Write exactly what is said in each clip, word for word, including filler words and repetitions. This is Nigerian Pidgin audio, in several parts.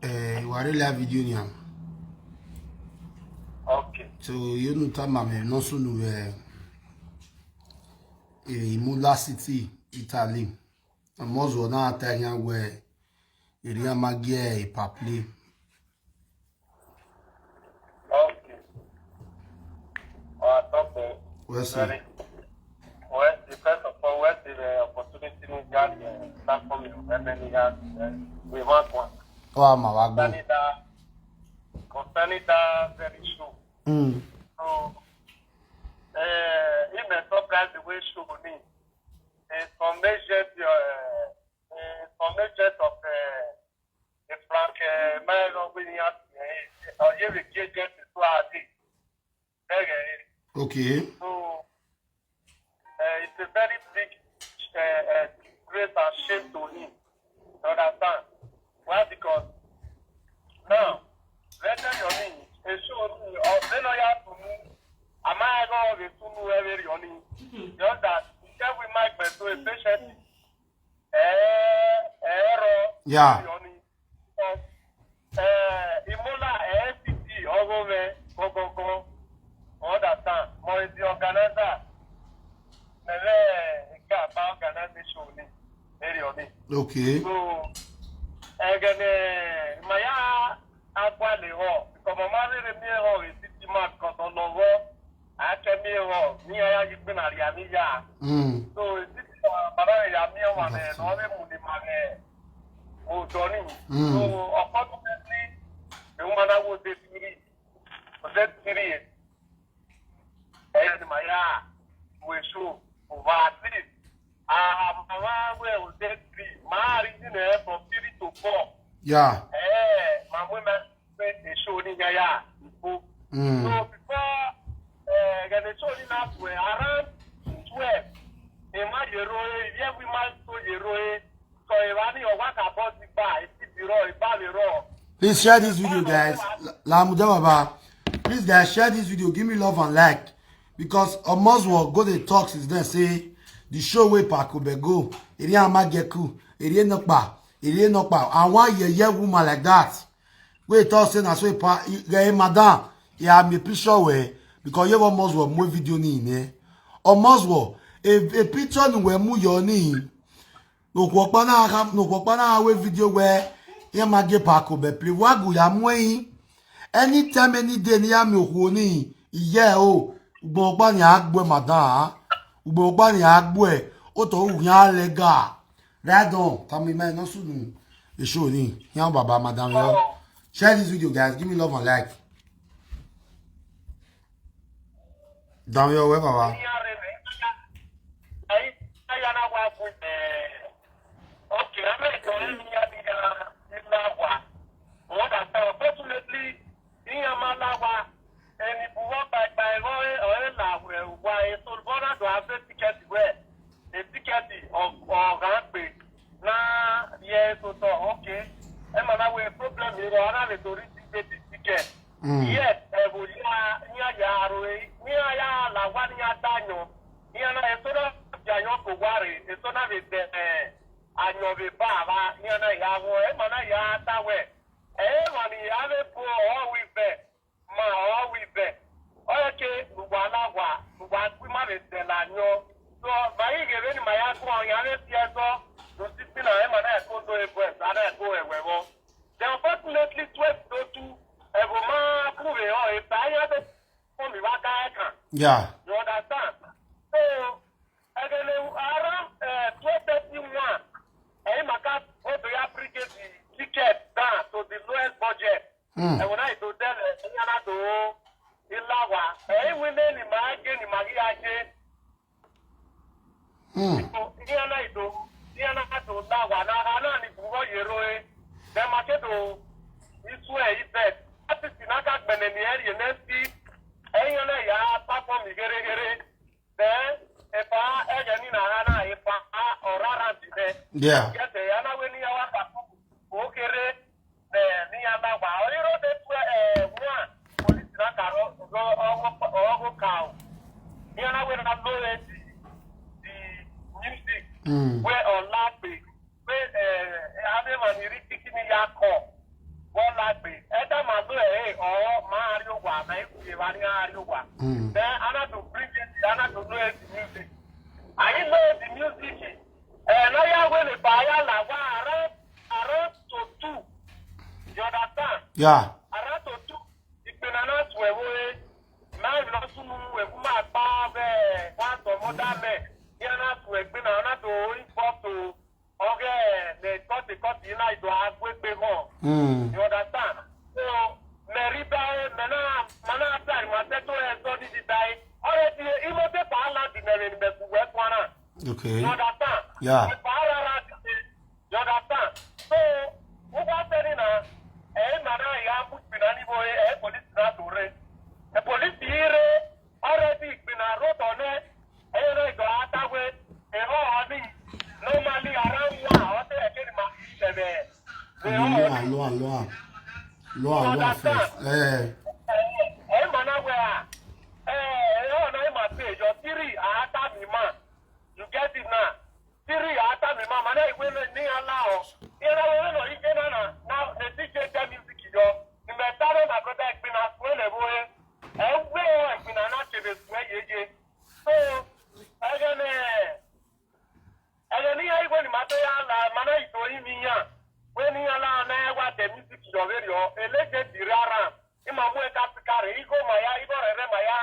Eh, wari la video ni am. Okay. So you know, tama me no sunu we, eh, Imola City, Italy. Amos wona atanya we iri amagie e paple. Okay. Well, I talk, uh, Well, sir. Very, well, the first of all, well, the, uh, opportunity we got, uh, platform, uh, many years, uh, we want one. Oh, I'm a wago. Concerning that, concerning that very show. Mm. So, uh, it may surprise the way show me. Uh, some agent, uh, uh, some agent of, uh, the Frank, uh, Mayo, we have, uh, uh, here we get, get to our thing. Okay. So, uh, it's a very big, uh, uh, disgrace and shame to him. You understand? Why? Because now, let me tell you, a show, uh, they know you have to move. Am I going to move every on him? Just that, every mic, but so a patient. Eh, eh, ro. Yeah. Because, eh, Imola, eh, city, Ogome, Gogogo. Understand? Mo is the organizer. Mele, Gaba organization ni. Eri oni. Okay. So, again, eh, Maya, Akwale ho. Because Mama really me ho, a city man, because on the ho. Akemi ho, ni aya yikpe na ria ni ya. Mm. So, this, uh, Baba ya mi wa ne, no we mu ni ma ne. O Johnny. Mm. So, unfortunately, the woman I was there three. Was there three. And my ya, we show. Over at least. Ah, Mama, we was there three. Ma, reason, eh, from three to four. Yeah. Eh, Mama, we, we, they show ni ya, ya. Mm. So before, eh, the show ni na twelve, around twelve, eh, ma yero, eh, yeah, we might so yero, eh. So, eh, wani, or what about the bar? If you roll, if you roll. Please share this video, guys. La, la Muda Baba. Please, guys, share this video. Give me love and like. Because Omozwo go the talks is there say the show wey Pakobe go. Eri amageku, eri enokpa, eri enokpa. I want ye ye woman like that. We talk say na so pa, eh, madam. Yeah, me picture we because you Omozwo more video ni ne. Omozwo, a, a picture ni we mu yo ni. No kwokpa na ha, no kwokpa na we video we ye mage Pakobe play. Wa gu ya mu eyin. Anytime, any day, ni ya mi okwo ni, iye o, ugbo pa ni agbo e, madam. Ugbo pa ni agbo e, o to u ya lega. Right on, tami me no sunu. E show ni, ya baba, madam yo. Share this video, guys. Give me love and like. Down your way, baba. Okay, I'm not going to Unfortunately, ihe amalawa, eni buwo kpaikpai rọ e, ọ e la wẹ ugwa e, so bona do have ticket wẹ, a ticket of, of Gangbe. Na, yes, so, so, okay. E ma na we problem here, ana le tori ti pe ti ticket. Mm. Yes, e bo ya, ni a ya ro e, ni a ya la wa ni a da yan. Ni ana e so na ya yan ko wa re, e so na be de, eh, ayan be ba wa, ni ana ya wo, e ma na ya da we. E ma ni a le bo o wi be, ma o wi be. O ye ke, lu wa la wa, lu wa ku ma be de la yan. So, ma yi ge be ni ma ya ko, ya le ti e so, lu ti ti na, e ma na ko do e bo, e sa na ko e we wo. Then unfortunately, twelve to two, e go ma prove e o, e ta ya de for me, wa ka e kan. Yeah. You understand? So, again, around, uh, twelve thirty-one, e ma ka o do ya bring the ticket down to the lowest budget. Mm. E when I do tell, e ya na do, ilawa. E when ni ma ge, ni ma ge ya ge. Hmm. Ni ana ido, ni ana to na wa na, ana ni buwo yero e. Then ma ke do, isu e ibe. Ati si na ka gbene ni eri e ne si. E ya na ya pa po mi gere gere. Then, e pa, e ge ni na ana, e pa, o rara di ne. Yeah. Ke te ya na we ni ya wa ka po. O kere. Eh, ni ya na wa. O iro de tu, eh, wa. Police na ka ro, ro, o, o, o, o ka o. Ni ya na we na lo e di, di music. Mm. We o la pe. We, eh, ave ma ni ri tiki ni ya call. One like me. Either my do eh or my area wa, my area wa, my area wa. Then I not to bring it, I not to know the music. I know the music. Eh, now ya when the buyer la wa around around to two. You understand? Yeah. Around to two. Ìpinnu náà tù ẹ̀ wọlé. Máa ń lọ sún ẹ̀kú máa pa bẹ́ẹ̀ wá sọ mọ́dá mẹ́. Ní ẹ̀ náà tù ẹ̀ pé náà náà tó ń bọ́ tó ọ̀rẹ́ ẹ̀ lè kọ́tì kọ́tì náà ìdọ̀ agbègbè hàn. Mm. You understand? So, mẹ̀rí báyìí, mẹ̀nà mọ̀nà àti àìmọ̀tẹ́ tó ẹ̀ sọ ní ti báyìí. Ọ̀rẹ́ ti ìmọ̀tẹ́ pa á láti mẹ̀rin ní bẹ̀kú wẹ́ kwana. Okay. You understand? Yeah. Ẹ̀ pa á rárá ti ṣe. You understand? So, wọ́n bá fẹ́ nínà, ẹ̀ màná ìyá mú ìpinnu níbo ẹ̀ police náà tó rẹ̀. Ẹ̀ police yìí rẹ̀, already ìpinnu àròtọ̀ náà, ẹ̀ yẹn náà ìjọ àtàwé, ẹ̀ hàn ọ́ ní, normally around one, ọ̀sẹ̀ ẹ̀kẹ́ ni màá fi ṣẹ̀bẹ̀. Àlọ́ àlọ́ àlọ́ àlọ́ àlọ́ àfẹ́. Eh. Ẹ̀ màná wẹ̀ à, ẹ̀ ẹ̀ hàn náà ẹ̀ máa pè é jọ three àátá mi mà. You get it now? Three àátá mi mà, màná ìwé náà ní aláwọ̀. Ìyẹn náà wọ́n náà yí jẹ́ náà náà, náà ẹ̀ ti jẹ́ jẹ́ music yọ. Ìmẹ̀ta náà nà kọ́tà ìpinnu àkúrẹ́ lẹ̀ wọ́n ẹ̀. Ẹ̀ wé ọ̀ ìpinnu àná tẹ̀lé sùn ẹ̀ yé jẹ́. So, ẹgẹnẹ ẹgẹnẹ ya igwe ni mato ya la mana ito imi ya. We ni ya la na ya wa de music yo very o. Eleje di rara. Ima mu e ka pikare igo ma ya igo rere ma ya.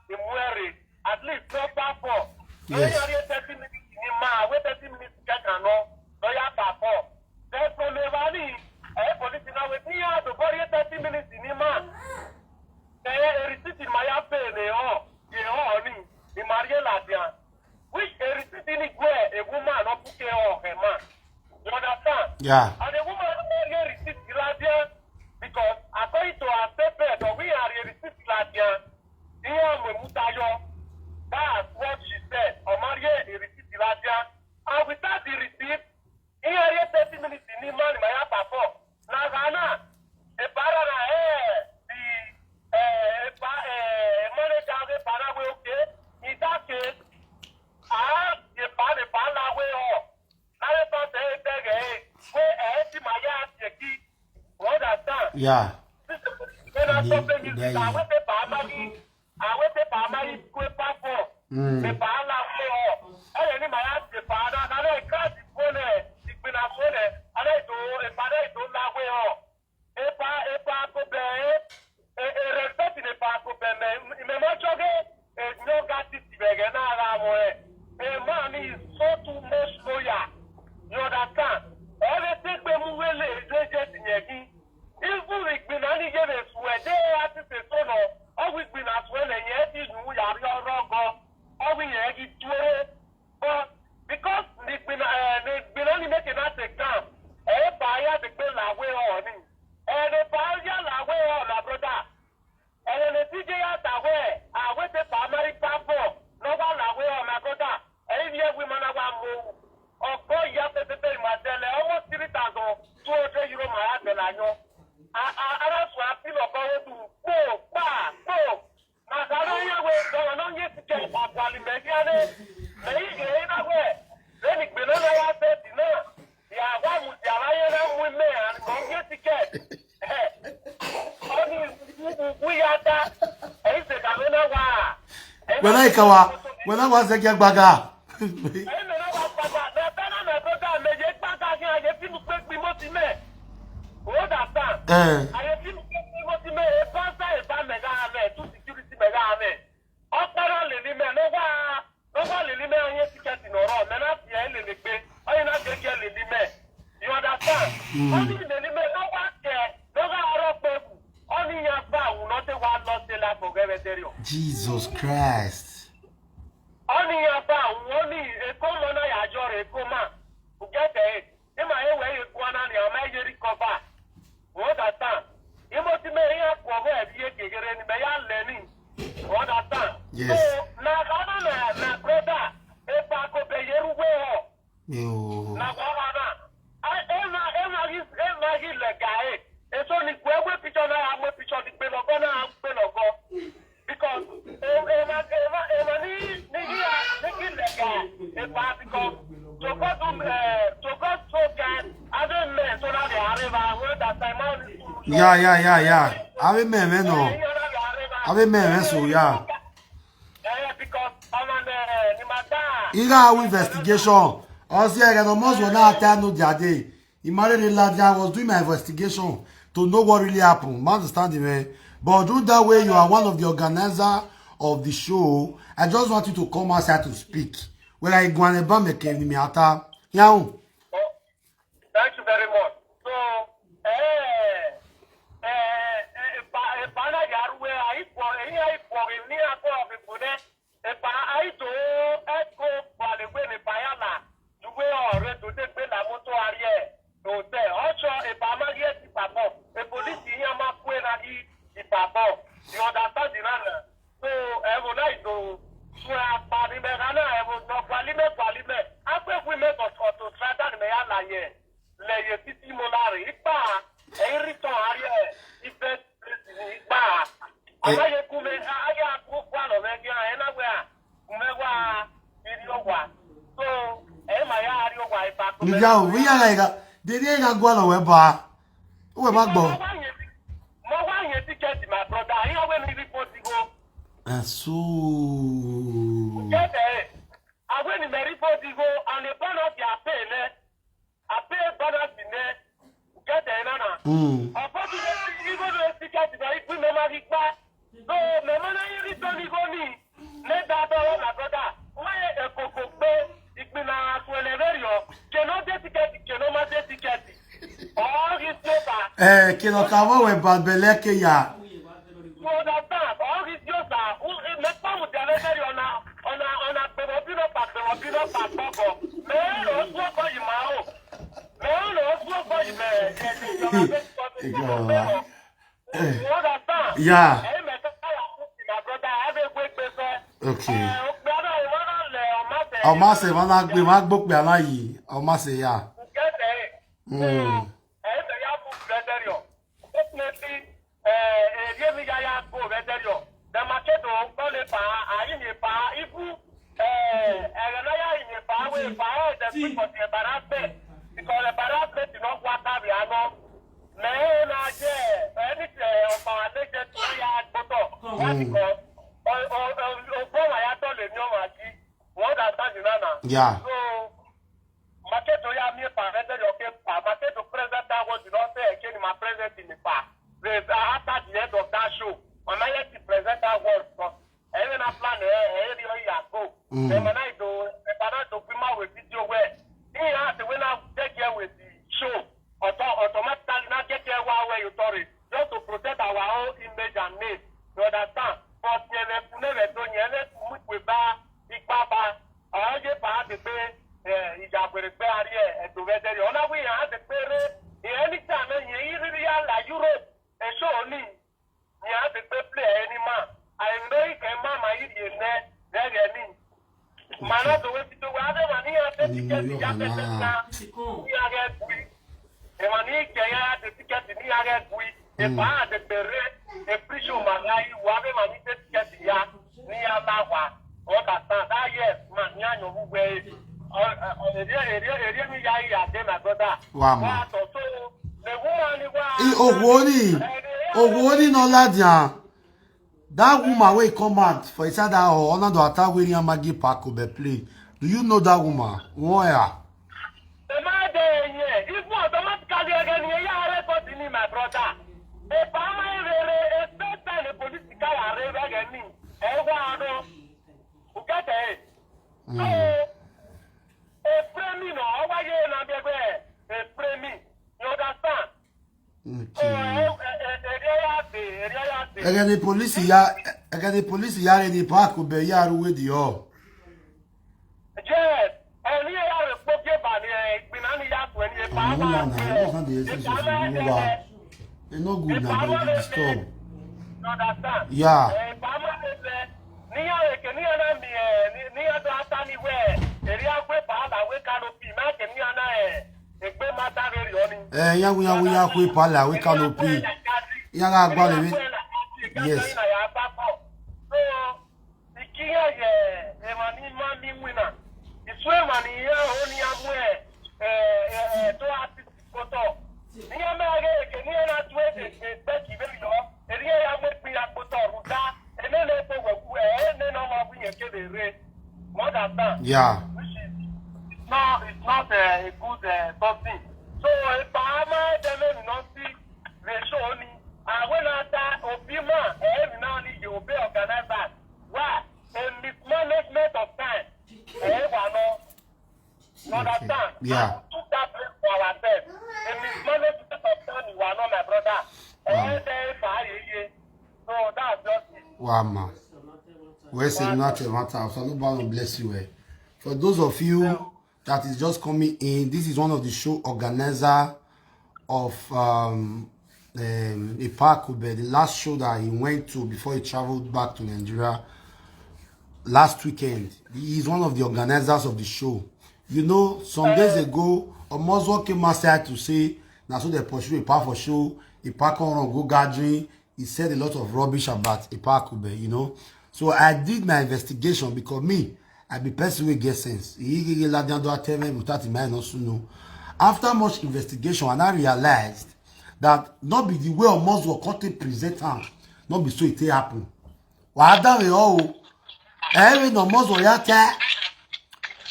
Imuere. At least no pa for. No Yes. ya ri thirty minutes ni ma we thirty minutes ka ka no. No ya pa for. Then from Evani, eh, police na we ni ya to bori thirty minutes ni ma. Eh, receipt in my pay ne o. Ye o ni. Ni Marie la dia. Which a receipt in it where a woman not put her or her man. You understand? Yeah. And a woman not get receipt Ladia because according to her statement, or we are a receipt Ladia. Here we Mutayo. That's what she said. Or Marie a receipt Ladia. And without the receipt, here thirty minutes in the man in my upper four. Now, Ghana, a para na eh, the eh, a pa- eh, manager of the para we okay. In that case, ah, the pa the pa la we oh. Now the pa say beg eh, we eh, the my yard the key. You understand? Yeah. When I stop the music, I went to Bamari. I went to Bamari to a passport. Mm. The Bala for. I didn't my ask the father. I don't catch the phone. The queen of phone. I don't do a father. I don't know where. A pa a pa go be. A respect in a pa go be. Me me ma choge. A no got it. Begin now. A man is so too much loyal. You understand? Everything we move well. Is just in your Even ìgbìnà ní yẹn lè sùn ẹ̀ dé àti tètò lọ. Ọwọ́ ìgbìnà sùn ẹ̀ lè yẹn ti nù yàrá ọ̀rọ̀ gan. Ọwọ́ yẹn ti dúró. But because ìgbìnà ẹ̀ ní ìgbìnà ní make it not a camp. Ẹ̀ bá yá ti pé làwé ọ̀ ni. Ẹ̀ ní bá yá làwé ọ̀ na brother. Ẹ̀ ní tí jẹ́ yá tàwé ẹ̀ àwé ti bá Amẹ́ríkà bọ̀ lọ́wọ́ làwé ọ̀ na brother. Ẹ̀ ní yẹ wí mọ́nà wà mú. Ọ̀gbọ́n ìyá pépépé ìmọ̀tẹ́lẹ̀ almost three thousand two hundred euro màá tẹ̀lé àyàn. Aráàlú àfihàn ọ̀gbọ́n ó dùn kpó kpá kpó. Màkàrà yẹn wẹ̀ gbọ́dọ̀ náà yé ti kẹ́ ìpàgọ́ àlìmẹ́gíálé. Lẹ́yìn ìgbẹ́ yín náà wẹ̀ lẹ́nu ìgbẹ́ náà wá fẹ́ dì náà. Ìyàwó àmùtí aláyé náà mú ilé àlìmọ́ yé ti kẹ́. Ó ní ìwú yá dá. Èyí ṣèkàwé náà wà. Wena ikawa, wena wa zekia gbaga. Eme na wa papa, na bena na brother me ye pata ke aye finu pe gbi mo ti me. O da sa. Eh. Aye finu pe gbi mo ti me, e pa sa e ba me ga me, tu security me ga me. O para le ni me no wa, no wa le ni me anye ticket no ro, me na ti e le ni pe. Aye na ke ke le ni me. You understand? Only le ni me no wa ke, no ga ro pe. Only ya ba u no te wa no te la ko ge veterio. Jesus Christ. Oni ya ba, oni eko mo na ya jore eko ma. U get it? Ima ewe eko na ni ama ye recover. You understand? Imo ti me ya ko we bi ye gegere ni me ya learning. You understand? Yes. So, na kana na na brother, e pa ko be yeru we o. Yo. Na kwa na. Ai, ema ema is ema is le guy. Eso ni kwe we picture na ya we picture ni pe lo go na pe lo go. Because ema ema ema ni ni ni ni le guy. E pa because to go to eh to go so guy. I don't know so na the arrival. Yeah, yeah, yeah, yeah. Ave me me no. Ave me me so, yeah. Iga awu investigation. Osi ega no mo zo na ata no jade. Imare ni la, I was doing my investigation to know what really happened. Ma understand me. But do that way, you are one of the organizer of the show. I just want you to come outside to speak. Where I go and ba me ke ni mi ata. Yaun. Thank you very much. So, eh, eh, eh, eh, pa, eh, pa na yaru we, ai po, eh, ai po, eh, ni ako, eh, pune, eh, pa, ai to, eh, ko, pa le we ni pa ya la, you we o re to de pe la moto ari e, to te, o so, eh, pa ma ye ti pa po, eh, police ya ma ku e na di, di pa po. You understand the run? So, evo na ido, sura pa ni me gana, evo no kwali me, kwali me. Akwe kwi me ko to strata ni me ya la ye. Le ye titi mo la re, ipa, e ri to ari e, ipe, ipa. Ala ye ku me, a ya ku kwa lo me ya, e na we a, ku me wa, iri o wa. So, e ma ya ari o wa, ipa ku me. Iga o, we ya la iga, de de ga gwa lo we ba. Uwe ma gbo. Mo wa ye, mo wa ye ticket, my brother. Iga we mi report go. Asu. Get it? Awe ni me report go, and the bonus ya pay ne. I pay bonus ne. Get it, nana. Mm. Unfortunately, even the ticket, I put me money back. So, me money you return go ni. Ne da da, my brother. Why a coco pay? It been a swellerio. Cannot get ticket, cannot get ticket. All this paper. Eh, kino kama we bad beleke ya. You understand? All these girls are who, eh, make fun with their level on a, on a, on a, pe wọ́n bí náà pa, pe wọ́n bí náà pa gbọ́gbọ́. Mẹ́rin ló ń sún ọkọ yìí máa hò. Mẹ́rin ló ń sún ọkọ yìí mẹ́. You understand? Yeah. Ẹ̀yin mẹ́ta káyà fún my brother, I have a great person. Okay. Ẹ, ó pe ara ẹ̀ wọ́n náà lẹ̀ ọmọ àtẹ̀. Ọmọ àṣẹ wọn náà gbé, wọn á gbópin aláyè. Ọmọ àṣẹ yá. Get it? Mm. Ẹ̀yin mẹ́ta yà fún bẹ́tẹ̀rì ọ̀. Definitely, eh, eh, area mi ya ya go bẹ́tẹ̀rì ọ̀. The market ò ń kọ́ lè fà á, àyìn lè fà á. Even, eh, ẹ̀rọ náà yà yìn lè fà á, wẹ̀ fà á, ẹ̀ dẹ̀ pín for the embarrassment. Because embarrassment ti náà wá kárí àná. Mẹ́rin náà jẹ́, ẹni tẹ̀ ọ̀pá àlejò tí wọ́n yà gbọ́tọ̀. Wọ́n ti kọ́, ọgbọ́n wà yàtọ̀ lè ní ọmọ àti. Wọ́n dà sáàjì náà nà. Yeah. So, Makedo ya mi pa, rẹ́tẹ̀ yọ ké pa. Makedo present that word, you know, say, "Ẹ ké ni ma present ni pa." After the end of that show, ọ̀nà yẹn ti present that word. So, ẹ̀yin náà plan ẹ̀, ẹ̀yin rí ọ̀yà go. Ẹ̀ mọ̀ náà ìdò, ẹ̀ bá náà tó fi máa wẹ̀ fídíò wẹ̀. Ní ìyá àti wẹ̀ náà jẹ́ kí ẹ wẹ̀ sí show. Auto-, automatically náà jẹ́ kí ẹ wá wẹ̀ yóò tọrọ. Just to protect our own image and name. You understand? But yẹn lẹ fún, lẹ tó yẹn lẹ fún mú ìpè bá ipa bá. Ọ̀rọ̀ yé bá a ti pé, ẹ̀, ìjà àgbèrè pé a rí ẹ̀, ẹ̀dùn rẹ̀ dẹ́rẹ́. Ọ̀nà wí yẹn á ti pé ré. Ìyẹn ní tí a náà yẹn yí rírí yá la Europe. Èso òní. Ìyẹn á ti pé play ẹni mà. Àìmọ́ ìkẹ́ má má yí yẹn nẹ́, rẹ́rẹ́ ní. Màná tó wé ti tó wá, á fẹ́ wà ní yàtọ̀ tíkẹ́ẹ̀tì yá tẹ̀tẹ̀ ká. Ní ara ẹ̀ bùi. Ẹ̀ wà ní ìkẹ́ yá tẹ̀ tíkẹ́ẹ̀tì ní ara ẹ̀ bùi. Ẹ̀ bá a tẹ̀ pẹ̀rẹ́. Ẹ̀ pírísì ò màná yí wà, á fẹ́ wà ní tẹ̀ tíkẹ́ẹ̀tì yá. Ní yá bá wà. Understand? That yes, man, ní àyàn wúwẹ́. Èrè, èrè, èrè mi yá yí àdé, my brother. Wà á mọ̀. Wà á tọ̀ tó. The woman ni wà á. Òwò ni, òwò ni nọ ládìá. That woman wey come out for inside that hall, Orlando Atawiri and Maggie Park go be play. Do you know that woman? Wọ́n ẹ̀ à. Ẹ má dẹ ẹ̀yìn ẹ̀. Even automatically ẹgẹ ni ẹ̀yà rẹ̀ kọ́ sí ni, my brother. Ẹ bá máa ń rere, ẹ fẹ́ tẹ̀lé police káyà rẹ̀ rẹ̀ ni. Ẹ wá ọ̀nà. Kò kẹ́tẹ̀ ẹ̀. So, ẹ pray me nà, ọ wáyé náà bí ẹgbẹ́ ẹ pray me. You understand? So, ẹ, ẹ, ẹ, ẹ rí ọ̀yà dé, ẹ rí ọ̀yà dé. Ẹgẹ ni police ya, ẹgẹ ni police ya rẹ ni park bẹ ya ruwe di ọ. Yes, ẹ ní ẹ̀yà rẹ̀ pọ̀ kí ẹ bà ní ẹ ìpinnu ní yàtọ̀ ẹ ní ẹ bá Àwọn bá ọmọ náà, wọ́n kàn dé ṣe ṣe fún wa. Ẹ náà gùn náà, ẹ di disturb. You understand? Yeah. Ẹ bá má lè fẹ́. Níyà èké níyà náà mi ẹ̀ níyà tó ata ní wẹ̀. Èrè àgbẹ̀ bàálà wẹ̀ kánópì má kẹ́ níyà náà ẹ̀. Ègbé má sáré rí ọ ni. Ẹ yàgò yàgò yàgò ìpalẹ̀ àwẹ̀ kánópì. Yàrá àgbàlẹ̀ mi. Yes. Ikiya ye, emani mami wina. Isu emani ya oni amwe, eh, eh, eh, to artist koto. Ni ya me age ke Yeah. It's not, it's not uh, a good uh, something. So if I am a demon, not see the show me. And when I die, Obima, eh, now need you be organize that. Why? A mismanagement of time. Eh, why no? You understand? Yeah. And we took that place for ourselves. A mismanagement of time, you are not my brother. Eh, eh, eh. So that's just it. Wow, man. Well, say nothing matter. So nobody bless you. Eh. For those of you that is just coming in, this is one of the show organizer of um, um, Epa Akube, the last show that he went to before he traveled back to Nigeria last weekend. He is one of the organizers of the show. You know, some days ago, Omozo came outside to say, "Now so they pursue Epa for show, Epa come run go gathering." He said a lot of rubbish about Epa Akube, you know. So I did my investigation because me, I be person wey get sense. He, he, he, Ladiando tell me without him mind also know. After much investigation, and I realized that not be the way Omozo come take present am, not be so it take happen. Wàá dáhùn ẹ̀ ọ́ o. Ẹ rí nà Omozo ya tẹ́.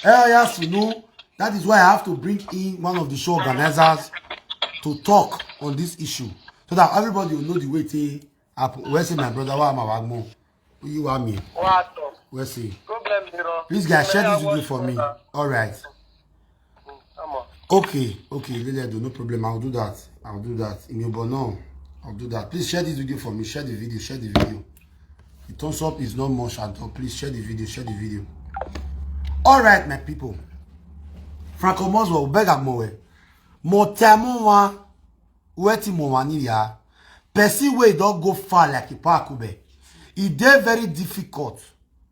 Ẹ ọ́ ya sùnú. That is why I have to bring in one of the show organizers to talk on this issue so that everybody will know the way it take happen. Where say my brother, why am I wagmo? You are me. What the Where say? Problem, you know. Please, guys, share this video for me. All right. Come on. Okay, okay, Leledo, no problem. I'll do that. I'll do that. In your no, I'll do that. Please share this video for me. Share the video. Share the video. The thumbs up is not much at all. Please share the video. Share the video. All right, my people. Franco Moswell, beg am more. Mo tell mo wa, wetin mo wa ni ya. Person wey don go far like Epa Akube. E dey very difficult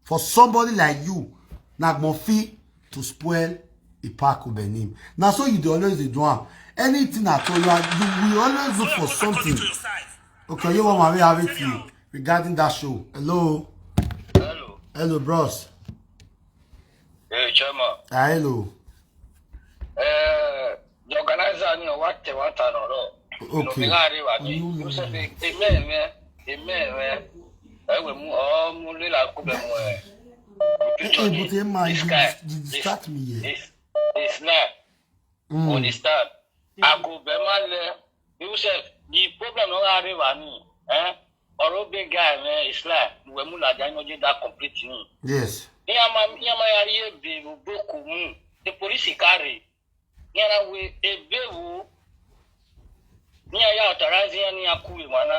for somebody like you, Nagmofi, to spoil Epa Akube name. Na so you dey always dey do am. Anything at all, you, are, you will always look for something. Okay, you want to have it to you regarding that show. Hello, Hello. Hello, bros. Hey, Chairman. Ah, hello. Eh, the organizer ni wa te wa ta no ro. Okay. No mi ga re wa ni. You say amen, amen, amen, amen. I will mu oh mu le la ko be mu eh. Eh, eh, but Emma, you, you distract me here. It's it's not. Mm. Understand? I go be ma le. You say the problem no ga re wa ni. Eh? Or big guy man, it's like we mu la ja no je that complete ni. Yes. Ni ama ni ama ya ri ebe wo boko mu. The police carry. Ni ara we ebe wo. Ni ya authorize ya ni akuwe mana.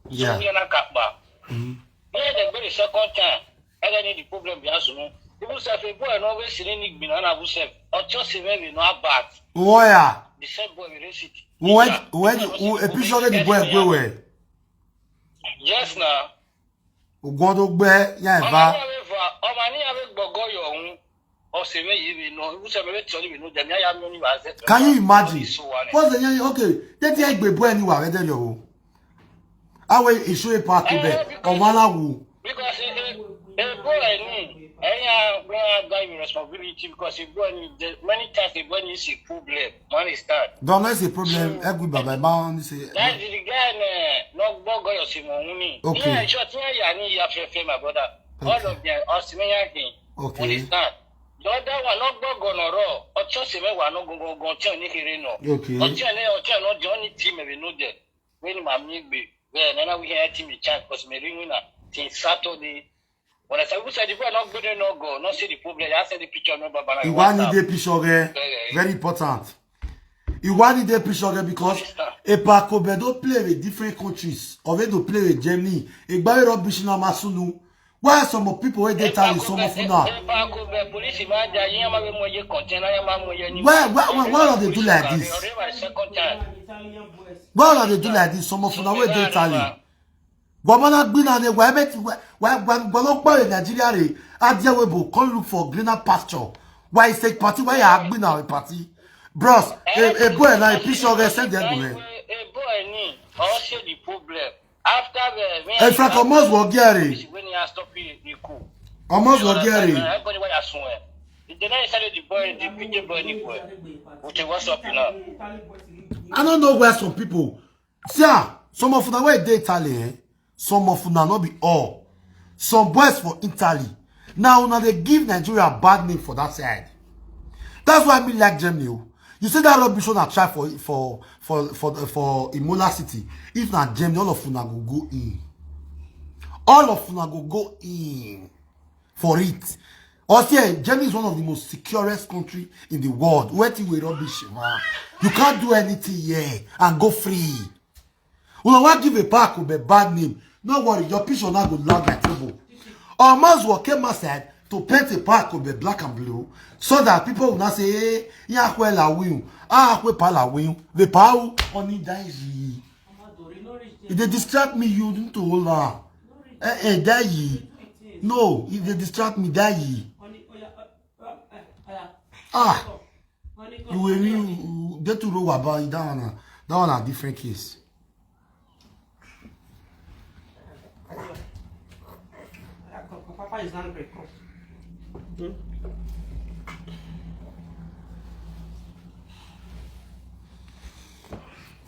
Yeah. So ni na kapa. Mm. Ni ya de gbere second time. Ega ni the problem bi asunu. Even self a boy no we sini ni gbina na bu self. Ocho se me we no abat. Where? The same boy we raise it. When when a picture of the boy go where? Yes na. Ogun tó gbẹ yẹn Ọmọ bá. ní àwọn ìfà ọmọ ní àwọn gbọ̀ngàn yọ̀ ọ̀hún. Ọ̀sẹ̀ mi yìí mi nù. Ìwúsẹ̀ mi ti ọdún mi nù. Dẹ̀mí ayá mi ní wàá zẹ̀. Can you imagine? What's the name? Okay, tẹ́tí ẹ gbé bọ́ ẹ ní wà rẹ́dẹ̀ yọ̀ o. Àwọn èso ipa kò bẹ̀ ọmọ aláwo. Because ebo ẹ ní ẹ̀yìn àwọn àgbà yìí responsibility because ebo ẹ ní many times ebo ẹ ní is a problem. Man is that. Don't let the problem. Ẹ gbé bàbá ẹ bá wọn ní ṣe. That is the guy na no gbọ̀ngàn yọ̀ sí mọ̀ ọ̀hún ni. Okay. Ní ẹ̀ṣọ́ tí wọ́n yà ní ìyá fẹ́fẹ́ my brother. All Okay. of them ọ̀sìn mẹ́yà kì í. Okay. Understand? The other one no gbọ̀ngàn ọ̀rọ̀ ọ̀tí ọ̀sìn mẹ́wàá no gbọ̀ngàn tí ò ní kéré nù. Okay. Ọ̀tí ẹ̀ ní ọ̀tí ẹ̀ náà jẹ́ ọ́nì tí mẹ̀rẹ̀ nù jẹ́. Wẹ́n ni màá mi gbé. Bẹ́ẹ̀ nana wí hẹ́ tí mi chan cause mi rí wínà tí n Saturday. Wọ́n ṣe wúṣẹ́ di fún ẹ̀ náà gbé nínú ọgọ̀ náà ṣe the problem yà á send the picture náà bàbá náà. Ìwà ni dey picture rẹ very important. Ìwà ni dey picture rẹ because Epa Kobe don play with different countries. Or wey don play with Germany. Ìgbà wey rubbish na ma sunu. Why some of people wey dey town is some of una? Epa Kobe police máa jà yín máa fi mọ iye container yẹn máa mọ iye ní. Why why why why una dey do like this? Ọ̀rẹ́ wa second time. Why una dey do like this? Some of una wey dey town. Gbọmọlá gbin na dey why bet why why why why no pay Nigeria re. Adia wey bo come look for greener pasture. Why is take party? Why you are gbin na party? Bros, a, a boy na a picture of send there go. Ebo ẹ ní ọ̀ ṣe the problem. After the Hey, Frank, almost wọ gíà rè. When he has stopped the cool. Almost wọ gíà rè. Everybody why assume. Ìjẹ́ náà ìsáré the boy the P J boy ní ìpò ẹ̀. With a WhatsApp náà. I don't know where some people. See, ah, some of una wey dey Italy, eh? Some of una, not be all. Some boys for Italy, Now una dey give Nigeria bad name for that side. That's why me like Germany o. You see that rubbish una try for for for for for Imola City. If na Germany, all of una go go in. All of una go go in for it. Or say Germany is one of the most securest country in the world. Wetin wey rubbish, man. You can't do anything here and go free. Una wan give Epa Akobe bad name. No worry, your picture now go land my table. Omozuo came outside to paint Epa Akobe black and blue so that people will not say, "Hey, Yahweh la win, Ahwe pa la win, the power on it die." If they distract me, you need to hold on. Eh, eh, die. No, if they distract me, die. Ah, you will mean get to row about that one. That one a different case. Papa is angry.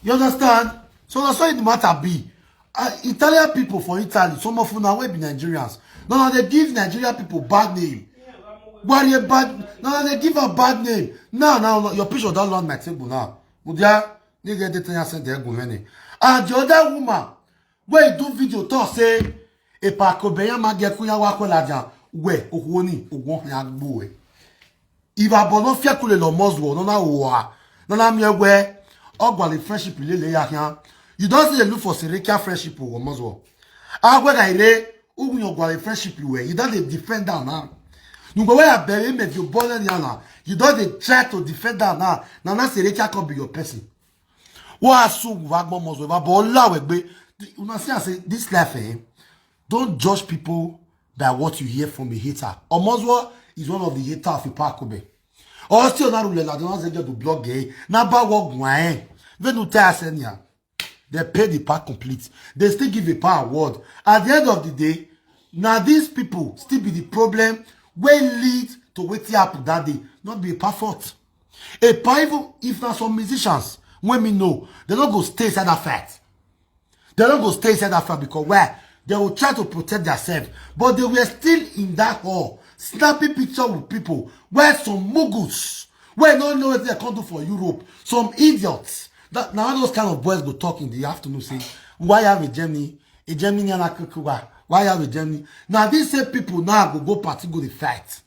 You understand? So that's why the matter be. Uh, Italian people for Italy, some of una wey be Nigerians. No, no, they give Nigerian people bad name. Worry bad. No, no, they give a bad name. Now, now, your picture don't land my table now. Mudia, you get the thing I sent there, go many. And the other woman, where you do video talk say, "Epa Akobe ya ma get kunya wa kwela jan, we, okwoni, okwon ya gbo we." If a bono fia kule lo Omozuo, no na wa, no na mi we, ogwale friendship lele ya ya. You don't say look for Serekia friendship with Omozuo. Agwe ga ire, ugun ogwale friendship we, you don't dey defend down now. You go where I bury me, you born any now. You don't dey try to defend down now. Now, na Serekia come be your person. What soon we go Omozuo, but all we gbe. Una see, I say, this life, eh? Don't judge people by what you hear from a hater. Omozuo is one of the hater of Epa Akobe. Or still not rule la, don't say to blog, eh? Na ba wo gwan, eh? When you tell us any, they pay the part complete. They still give Epa award. At the end of the day, now these people still be the problem wey lead to wetin happen that day. Not be Epa fault. Epa, even if na some musicians, when we know, they don't go stay inside that fight. They don't go stay inside that fight because where? They will try to protect themselves. But they were still in that hall, snapping picture with people. Where some mugus, where no know what they can do for Europe. Some idiots. That now those kind of boys go talk in the afternoon say, "Why have a Germany? A Germany and a Kukuba? Why have a Germany?" Now these same people now go go party, go the fight.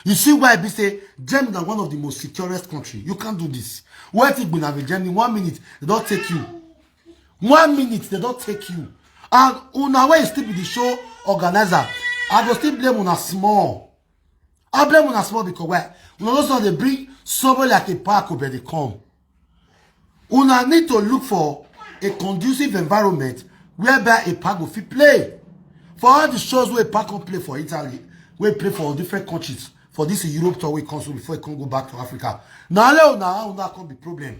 You see why be say Germany na one of the most securest country. You can't do this. What if we have a Germany? One minute, they don't take you. One minute, they don't take you. And una wey still be the show organizer, I go still blame una small. I blame una small because why? Una know say they bring somebody like Epa Akobe dey come. Una need to look for a conducive environment whereby Epa go fit play. For all the shows wey Epa come play for Italy, wey play for different countries, for this Europe tour wey come so before he come go back to Africa. Now, una, una come be problem.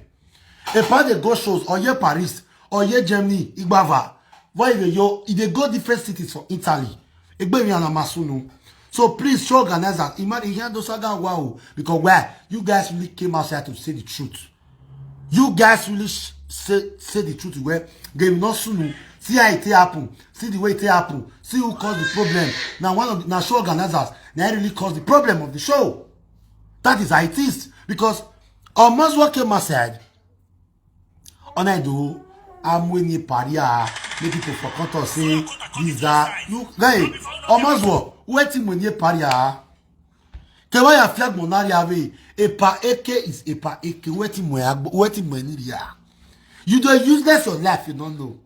Epa dey go shows, or here Paris, or here Germany, Igbava. Why you yo, e dey go different cities for Italy. Egbe mi ana masunu. So please, show organizers, imagine here those saga wow, because where you guys really came outside to say the truth. You guys really sh- say say the truth well. Game not soon. See how it take happen. See the way it take happen. See who caused the problem. Now one of the, now show organizers, they really caused the problem of the show. That is how it is, because Omozuo came outside. Onaido, I'm winning paria. Make people for contour say these are you guy. Omozuo, wetin when you paria? Kewaya fiag monari ave. Epa eke is Epa eke. Wetin mo agbo, wetin mo ni ria? You dey useless your life, you don't know.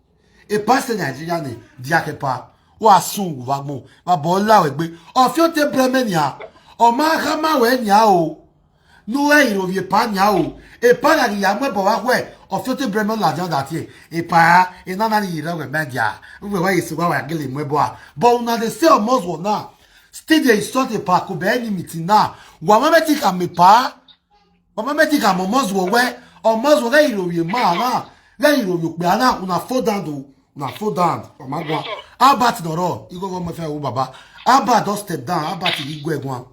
Epa say Nigeria ni diakepa. Wa sun wa mo. Ba bo la we gbe. Ofio te bremen ya. O ma ha ma we nya o. No e iro ye pa nya o. Epa ga ya mo bo wa we. Ofio te bremen la jan that ye. Epa e na na ni ira we media. We wa isi wa wa gele mo bo a. But una dey say Omozuo now. Still dey insult Epa Akobe enemy till now. Wa ma me think am Epa. Wa ma me think am Omozuo we. Omozuo ga iro ye ma na. Ga iro yo pe ana una fall down do. Una fall down. Omagwa. Albert Noro. You go go my friend, oh, Baba. Albert don step down. Albert Igwe Gwan.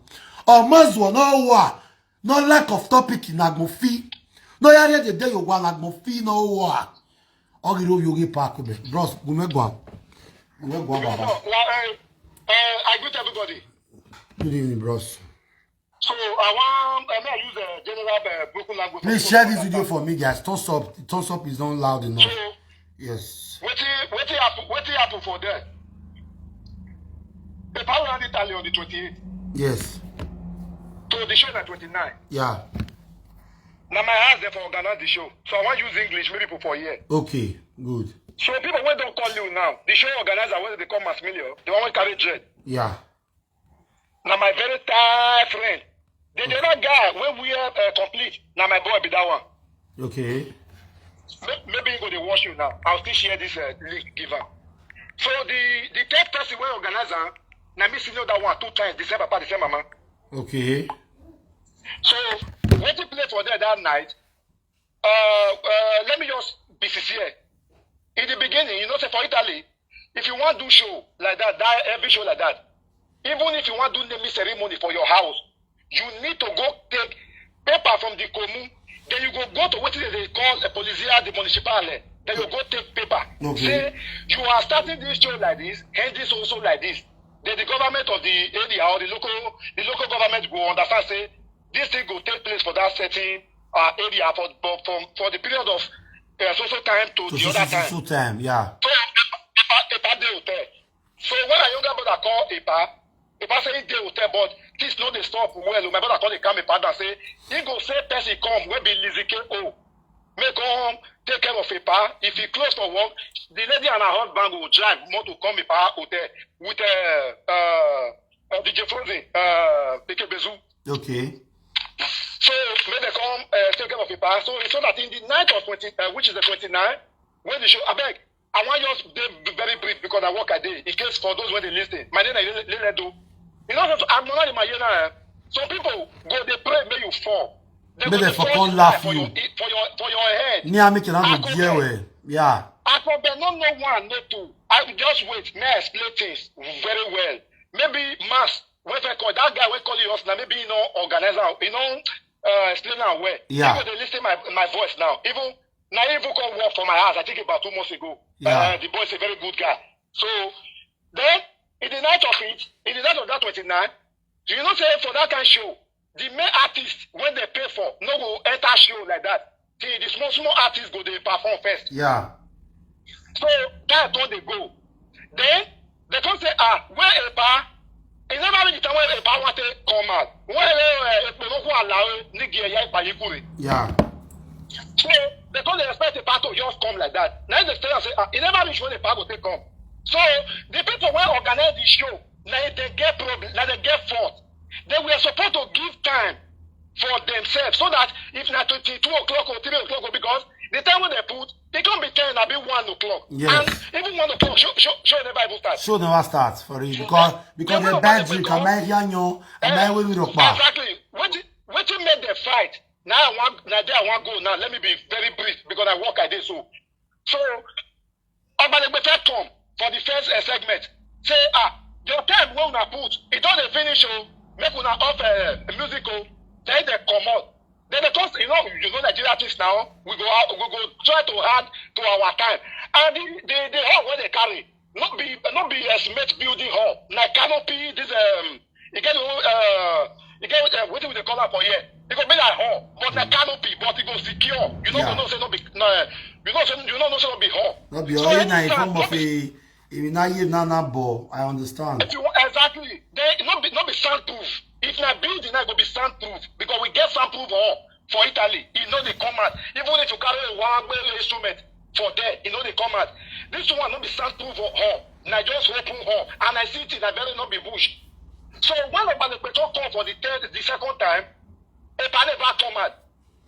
Omozuo no wa. No lack of topic in Agmofi. No yare the day you wa Agmofi no wa. Ogiro yogi park me. Bros, gume gwa. Gume gwa, Baba. Uh, uh, I greet everybody. Good evening, bros. So I want, I mean, I use a general uh, broken language. Please share this video for me, guys. Thumbs up, thumbs up is not loud enough. So Yes. wetin wetin happen wetin happen for there? The power land Italy on the twenty-eighth. Yes. So the show na twenty-nine. Yeah. Na my house dem for organize the show. So I wan use English, make people for here. Okay. Good. So people wey don call you now, the show organizer wey dey call Maximilian, the one wey carry dread. Yeah. Na my very tight friend. The, the other guy wey wear uh, complete, na my boy be that one. Okay. May- Maybe he go dey watch you now. I'll still share this uh, link give am. So the the third person wey organize am, na me senior that one two times, the same papa, the same mama. Okay. So wetin play for there that night? Uh, uh, let me just be sincere. In the beginning, you know, say for Italy, if you want do show like that, that every show like that, even if you want do naming ceremony for your house, you need to go take paper from the commune. Then you go go to what they call a polizia di municipale. Then you go take paper. Okay. Say you are starting this show like this, end this also like this. Then the government of the area or the local the local government go understand say this thing go take place for that certain uh, area for for for for the period of uh, so so time to So the so other so time. so time. Yeah. So Epa Epa Epa dey hotel. So when a younger brother call Epa, Epa say he dey hotel, but things no dey stop well. My brother call dey calm Epa down say he go say person come wey be Lizzie K O. Make come take care of Epa. If he close for work, the lady and her husband go drive motor come Epa hotel with uh, uh, uh, D J Frozen, uh, Ikebezu. Okay. So make dem come uh, take care of Epa. So so that in the night of twenty, uh, which is the twenty-nine, when the show, abeg, I wan just dey very brief because I work a day. In case for those wey dey listen, my name na Leledo. You know, so I'm not in my year now. Eh? Some people go dey pray make you fall. They Make go dem dey for fall come fire laugh for you. your for your for your head. Nia make you not I go go there there. Well. Yeah. Akọbẹ no know one, no two. I will just wait. May I explain things very well. Maybe mass wey fit call that guy wey call you us now. Maybe you know organize am. You know uh, explain am well. Yeah. You go dey listen my my voice now. Even na he even come work for my house. I think about two months ago. Yeah. Uh, the boy is a very good guy. So then in the night of it, in the night of that twenty-nine, you know say for that kind show, the main artist when they pay for no go enter show like that. See, the small small artists go dey perform first. Yeah. So that don dey go. Then they come say, ah, where Epa? E never reach the time when Epa want to come out. When uh, Epa no go allow nigi eya Epa yikure. Yeah. So they come dey expect Epa to just come like that. Now they tell am say, ah, e never reach when Epa go take come. So the people wey organize the show, na they get problem, na they get fault. They were supposed to give time for themselves so that if na twenty-two o'clock or three o'clock, because the time wey they put, e come be ten, abi one o'clock. Yes. And even one o'clock, show show show never even start. Show never start for real because because They they will buy not drink because- and buy yanyo and buy wey we rock back. Exactly. Wetin wetin make dem fight? Now I wan na there I wan go now. Let me be very brief because I work I dey so. So Ogbalegbe first come for the first uh, segment. Say ah, your time wey una put, e don dey finish o. Make una off uh, music o. Then they comot. Then they come, you know, you know Nigeria things now. We go out, we go try to add to our time. And the the, the hall wey they carry, no be no be uh, cement building hall. Na canopy this um, e get uh, e get uh, wetin we dey call am for here. E go be like hall, but na canopy, but e go secure. You no Yeah. go know say no be no, uh, you know say you no know say no be hall. No be So all na in anytime, form no of be- a if you not hear na na ball. I understand. If you want, exactly, they no be no be soundproof. If na building, na go be soundproof because we get soundproof hall for Italy. E no dey come out. Even if you carry a one instrument for there, e no dey come out. This one no be soundproof hall. Na just open hall, and I see it. Na very no be bush. So when Ogbalegbe talk come for the third, the second time, Epa never come out.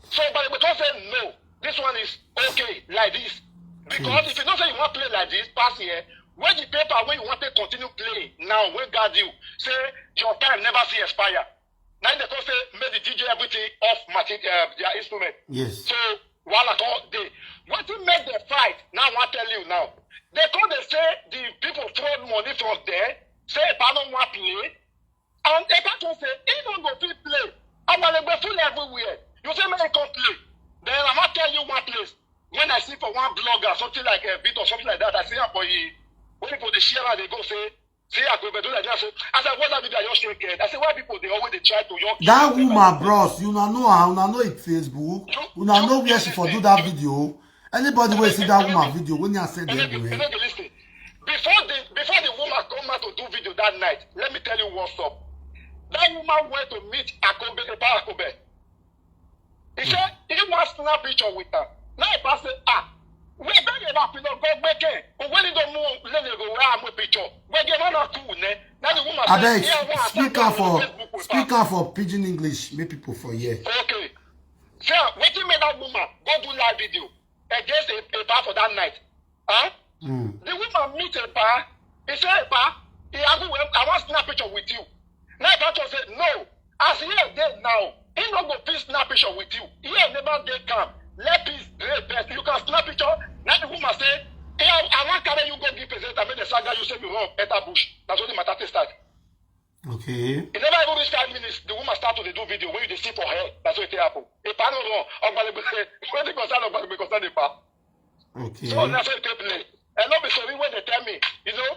So Ogbalegbe talk say no, this one is okay like this. Because if you know say you wan play like this, pass here. When the paper wey you wan take continue play now, wey guard you, say your time never see expire. Now they come say make the D J everything off machine, uh, their instrument. Yes. So wahala come dey. Wetin make dem fight? Now I wan tell you now. They come dey say the people throw money from there. Say Epa no wan play. And Epa come say he no go fit play. Ogbalegbe full everywhere. You say make he come play. Then I wan tell you one place. When I see for one blogger something like a beat or something like that, I see am for he. When people dey share am, they go say See, I go do like that. So as I watch that video, I just shake head. I say, why people they always they try to young That woman, bros, you know, know her, una know it Facebook. Una know where she for do that video. Anybody will see that woman video when you say they go in. Listen. Before the before the woman come out to do video that night, let me tell you what's up. That woman went to meet Akobe, Epa Akobe. He said he want snap picture with her. Now Epa say, ah, we beg you about to go back. But when you don't move, let you go where I'm with picture. But you not cool, ne? Now the woman I beg, speak am for speak am for pidgin English, make people for here. Okay. So wetin make that woman go do live video against a, a bar for that night? Huh? Mm. The woman meet a bar. He say, Epa, he ask me, I want snap picture with you. Now Epa say, no. As he is there now, he no go fit snap picture with you. He never dey calm. Let peace dey best. You can snap picture. Now the woman say, hey, I, I wan carry you go give presenter, make the saga you say you run enter bush. That's what the matter take start. Okay. E never even reach five minutes, the woman start to dey do video wey you dey see for her. That's what e take happen. Epa no run. Ogbalegbe, wetin concern Ogbalegbe concern Epa? Okay. So na so e take play. And no be story wey dey tell me. You know,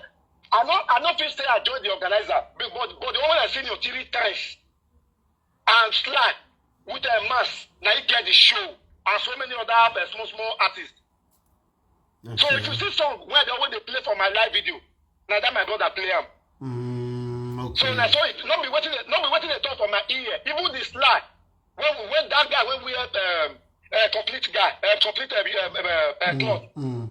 I no I no fit say I join the organizer, but but, but the one wey I see you three times and Sly with a mask, na he get the show and so many other uh, small small artists. So if you Okay. see song where they always dey play for my live video, na that my brother play am. Mm, So okay. na so it no be wetin dey no be wetin dey talk for my ear. Even the Sly when when that guy wey wear um, uh, complete guy uh, complete uh, uh, uh, uh, cloth. Mm, mm.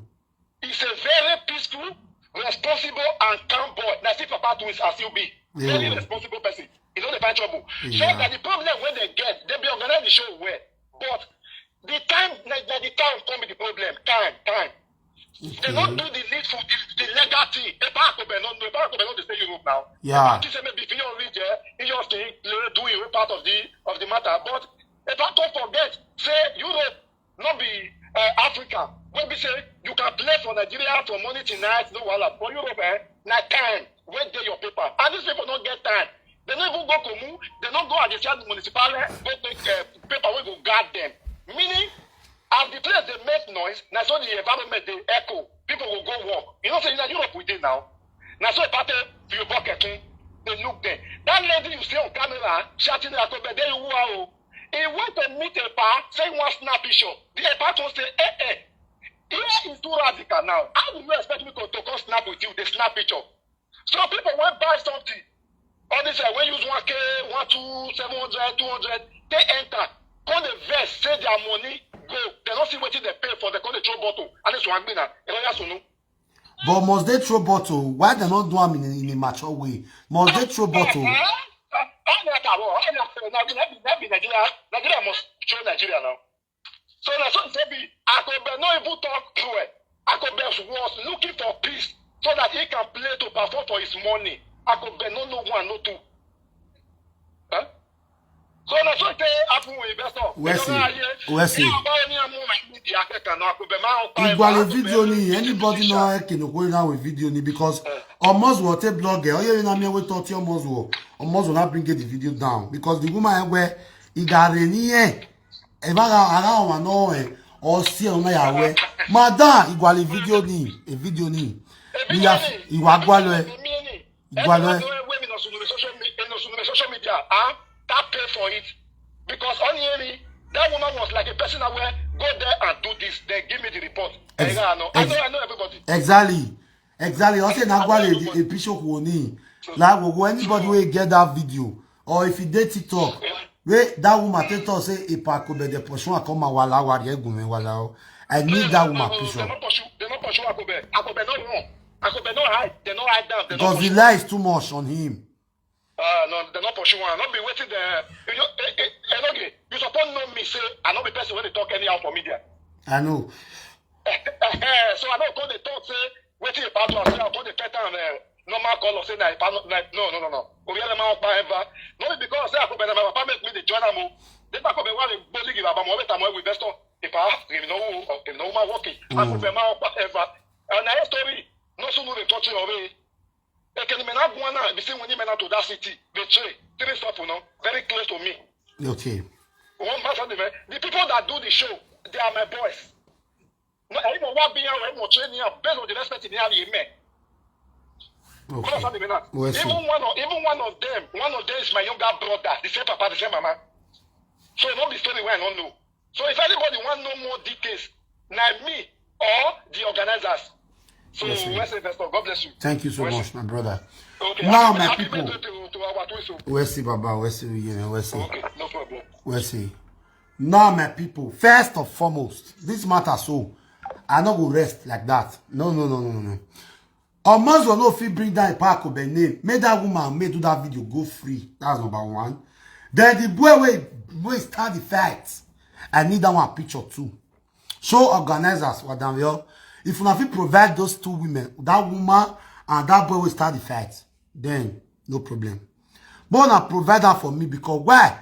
He's a very peaceful, responsible and calm boy. Na see Papa Twins as you be. Very Yeah. Responsible person. He no dey find trouble. So Yeah. that the problem wey they get, they be organize the show well. But the time, na na the time come be the problem. Time, time. They no Okay. do the needful, the, the legal thing. Epa Akobe no, Epa Akobe no dey stay Europe now. Yeah. He say maybe if he don reach there, he just dey play, do him own part of the of the matter. But Epa come forget say Europe no be uh, Africa. Wey be say you can play for Nigeria from morning till night, no wahala. For Europe, eh, na time wey dey your paper. And these people no get time. They no even go Komu, they no go Adesiadu Municipal, eh, go take uh, paper wey go guard them. Meaning, as the place dey make noise, na so the environment dey echo. People go go work. You know say na Europe we dey now. Na so Epa take Fiyo Boketun dey look them. That lady you see on camera, shouting Akobe, dey you are o. He want to meet Epa, say he want snap picture. The Epa come say, eh eh, here is too radical now. How do you expect me to, to come snap with you? They snap picture. So people want buy something. All this uh, when use one K, one two, seven hundred, two hundred, they enter. Come the vest, say their money go. They don't see wetin they pay for. They come dey throw bottle. And this one be na. They don't ask you. But must they throw bottle? Why they not do am in a, in a mature way? Must they throw bottle? All that I want, all that I want, that be, that be Nigeria. Nigeria must show Nigeria now. So na so say be Akobe no even talk true. Akobe was looking for peace so that he can play to perform for his money. Akobe no no one no two. Huh? So na so say happen with investor. Where see? Where see? Ọba onye amụ ma ndị dị aka ka na Akobe ma ọkpa Igwale video ni, anybody know I can go now with video ni because almost what a blogger. Oh yeah, na me we talk to almost wo. Almost will not bring the video down because the woman where he got in here. If I got around one no eh or see on my way. Madam, Igwale video ni, a video ni. We have Igwale. Igwale. Wey be no sunu social media, no sunu social media, ah, that pay for it because on hear me, that woman was like a person that will go there and do this, then give me the report. Ex- I know, I know, ex- I know everybody. Exactly. Exactly. I say na gwale the a bishop woni. Like we go anybody wey get that video or if you dey TikTok, wey that woman take talk say Epa Akobe dey pursue am come wala wari egunmi wala o. I need that woman They picture no pursue, they no pursue Akobe. Akobe no run. Akobe no hide. They no hide down. They no because the pursue. Lie is too much on him. Ah, no, they no pursue one. Not be waiting there. You know, eh, eh, eh, okay. You suppose know me say I no be person wey dey talk anyhow for media. I know. So I no go dey talk say wetin Epa do am say I go dey pet am uh, normal call say na Epa no na- no no no no. Obiara ma ọkpa ever. No be because say Akobe na my papa make me dey join am o. Dey Akobe wa le gboli give abamo wey tamo we best on. Epa, you know who, you know my working. Akobe ma ọkpa ever. And na story no sunu dey touch you already. Ekeni me na go na be say when me na to that city. Betray. Three stop no. Very close to me. Okay. One master the the people that do the show, they are my boys. No, I know what be how I know training up based on the respect in the area, man. Okay. Even one of, even one of them, one of them is my younger brother, the same papa, the same mama. So it won't be story where I don't know. So if anybody want no more details, like me or the organizers. So, yes, sir. Investor, God bless you. Thank you so much, my brother. Okay, now, my people. To, to our twist. We'll see, Baba. We'll see, you know, we'll see. Okay, no problem. We'll see. Now, my people, first and foremost, this matter, so I no go rest like that. No, no, no, no, no. Omozo no fit bring down Ipa Akobe name. Make that woman make do that video go free. That's number one. Then the boy wey wey start the fight, I need that one picture too. So organizers, Wadamio, if una fit provide those two women, that woman and that boy wey start the fight, then no problem. But una provide that for me because why?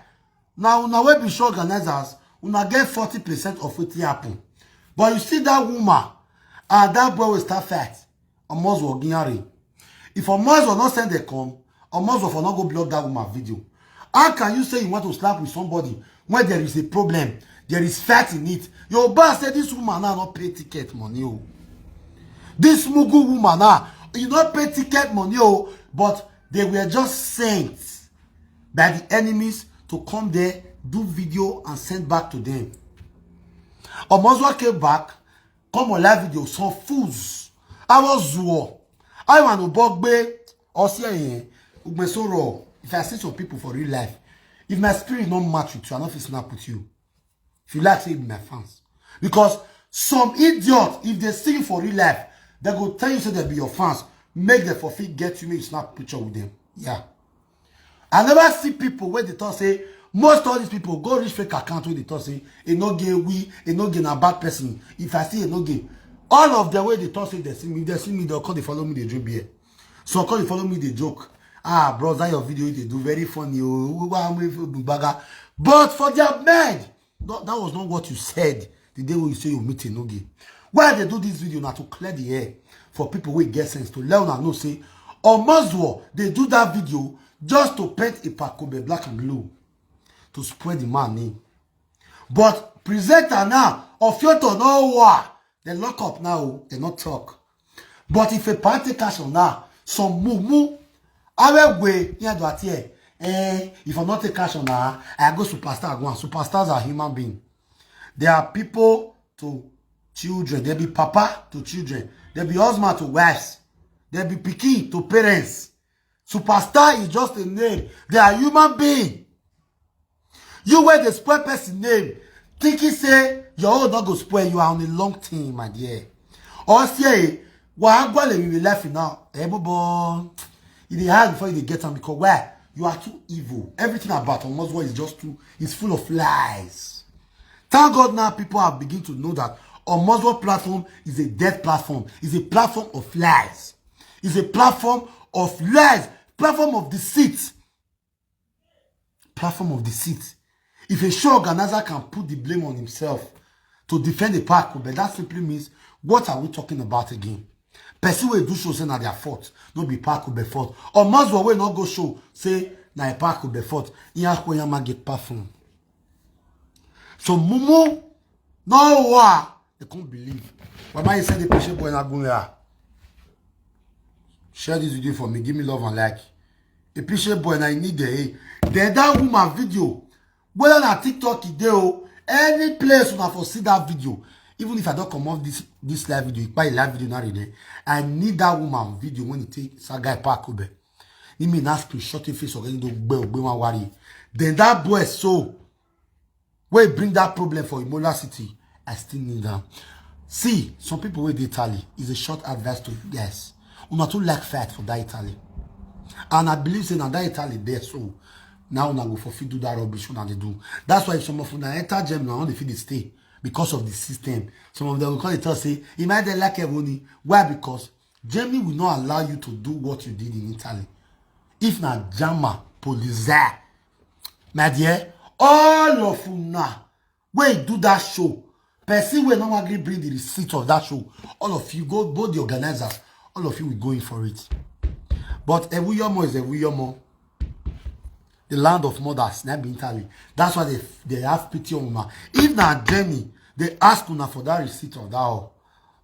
Now una wey be show organizers, una get forty percent of wetin happen. But you see that woman and that boy wey start fight, Omozo Oginyari. If Omozo no send dem come, Omozo for no go block that woman video. How can you say you want to slap with somebody when there is a problem, there is fight in it? Your boss say this woman now not pay ticket money. Oh. This Mugu woman now, you not pay ticket money, oh, but they were just sent by the enemies to come there, do video and send back to them. Omozo came back, come on live video, some fools. I was zuo. I want to bog be or see eh, ugbe so raw. If I see some people for real life, if my spirit not match with you, I not fit snap with you. If you like, say be my fans. Because some idiot, if they see you for real life, they go tell you say they be your fans. Make them for fit get you, make you snap picture with them. Yeah. I never see people where they talk say, most of these people go reach fake account where they talk say, e no gay we, e no gay na bad person. If I see e no gay, all of them where they talk say they see me, they see me, they'll call, they follow me, they drink beer. So call, they follow me, they joke. Ah, bros, that your video they do very funny. Oh, but for their mind, that, that was not what you said the day when you say you meet Enoge. Why they do this video now to clear the air for people wey get sense to let una know say Omozuo they do that video just to paint Ipa Akobe black and blue to spread the man name. But presenter now, Ofioto no wa, they lock up now, they not talk. But if a party cash on now, some mumu, I will wait near the here. Eh, if I not take cash on now, I go superstar go on. Superstars are human being. They are people to children. They be papa to children. They be husband to wives. They be pikin to parents. Superstar is just a name. They are human being. You where they spoil person name, thinking say your own not go spoil. You are on a long thing, my dear. Or say, why I go live with life now? Eh, bobo. It is hard before you get them because where you are too evil. Everything about Omozuo is just too, is full of lies. Thank God now people have begun to know that Omozuo platform is a dead platform, is a platform of lies, is a platform of lies, platform of deceit. Platform of deceit. If a show organizer can put the blame on himself to defend the park, but that simply means, what are we talking about again? Person wey do show say na their fault, no be Ipa Akobe fault. Or Omozuo wey no go show say na Ipa Akobe fault. Iya ko ya ma get platform. So mumu no wa they can't believe. Why am I say the patient boy na go ya? Share this video for me. Give me love and like. A patient boy na I need the eh. Then that woman video. Whether na TikTok e dey o, any place una for see that video. Even if I don't come off this this live video, buy live video now. I need that woman video when it take Sagai Park Obe. You mean that screenshot your face already don't gbe ogbe one worry. Then that boy so wey bring that problem for Imola City, I still need am. See, some people wey dey Italy is a short advice to you guys. Una too like fight for that Italy. And I believe say na that Italy there so now una go for fit do that rubbish una dey do. That's why some of una enter Germany, una no dey fit dey stay because of the system. Some of them will come dey talk say, "E might dey like Ebony." Why? Because Germany will not allow you to do what you did in Italy. If na Jama, Polizia, my dear, all of una wey do that show, person wey no agree bring the receipt of that show, all of you go, both the organizers, all of you will go in for it. But Ewuyomo is Ewuyomo, the land of mothers, na be Italy. That's why they they have pity on una. If na Germany, they ask una for that receipt of that all.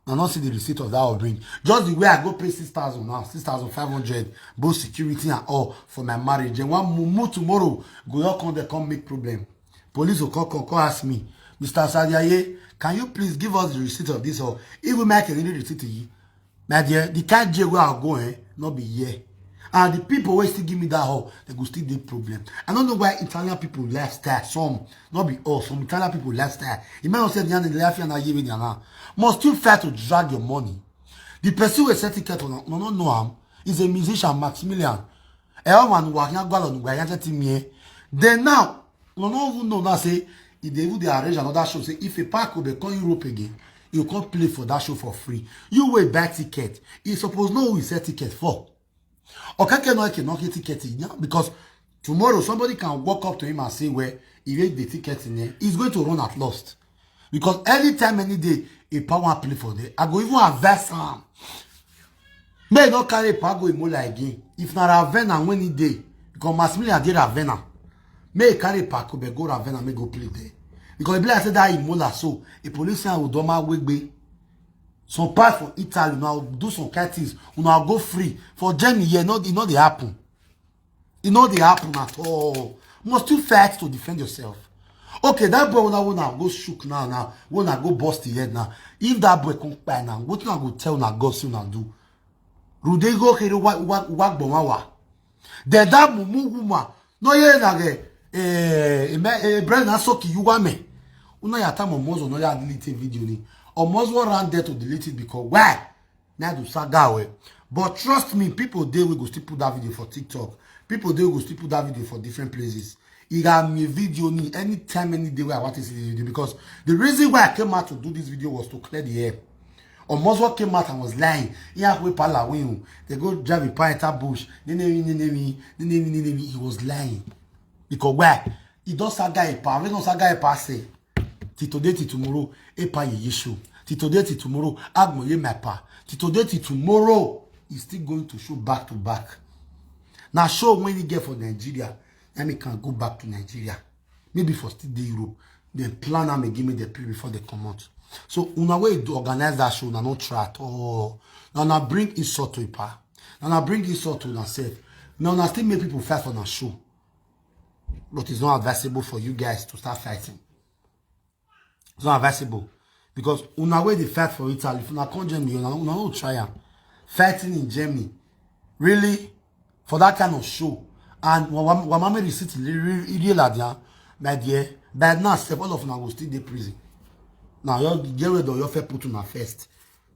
I no see the receipt of that one bring. Just the way I go pay six thousand now, six thousand five hundred, both security and all for my marriage. And one mumu tomorrow, go your come there, come make problem. Police will come, come, come ask me, "Mister Sadiaye, can you please give us the receipt of this?" Or even make any receipt to you. My dear, the kind jail where I go, eh, not be here. And the people wey still give me that hall, they go still dey problem. I don't know why Italian people lifestyle, some, not be all, some Italian people lifestyle. You may not say the other life and I give it now. Must you fail to drag your money? The person who set ticket on no no no am is a musician, Maximilian. Eh, one who can go on where you team here. Then now, no no even know now say if they would arrange another show, say if a park will become Europe again, you can't play for that show for free. You will buy ticket. You suppose know who you set ticket for. Okeke no can not get ticket in now because tomorrow somebody can walk up to him and say, "Well, he made the ticket in there." He's going to run at lost. Because anytime, any day, a power play for there. I go even advise am. May not carry power go Imola again. If na Ravenna when he day, because Maximilian dey Ravenna. May he carry power go Ravenna, may go play there. Because if I say that Imola, so a police will do my wig be. Some parts for Italy now do some kind things. Una go free for Germany here. No, e no dey happen. E no dey happen at all. Must you fight to defend yourself? Okay, that boy una una go shook now now. Una go bust the head now. If that boy come kpai now, what una go tell una God say una do? Rude go kere wa wa wa gbon wa wa. Then that mumu woman. No ye na ge. Eh, eh, me- eh, brother na soki you wa me. Una ya time Omozo no ya delete video ni. Omozo ran there to delete it because why? Na do saga we. But trust me, people dey we go still put that video for TikTok. People dey we go still put that video for different places. He got me video ni anytime, any day where I want to see the video because the reason why I came out to do this video was to clear the air. Omozo came out and was lying. He had we pala win. They go drive a pie at bush. Nenemi, nenemi, nenemi, nenemi. He was lying. Because where? He does saga a pa. We no saga a pa say. Till today, till tomorrow, epa ye show. Till today, till tomorrow, agmo ye my pa. Till today, till tomorrow, he's still going to show back to back. Now show when he get for Nigeria, then he can go back to Nigeria. Maybe for still the Europe. Then plan am again, make they play before they come out. So una way to organize that show, na no try at all. Now na bring insult to ipa. Now na bring insult to yourself. Now na still make people fight for na show. But it's not advisable for you guys to start fighting. It's not advisable. Because una way they fight for Italy, if una come Germany, una, una no try am. Fighting in Germany. Really? For that kind of show. And wamame receipt real at there, my dear. By now, sef, all of una go still dey prison. Now you get rid of your fair put una first.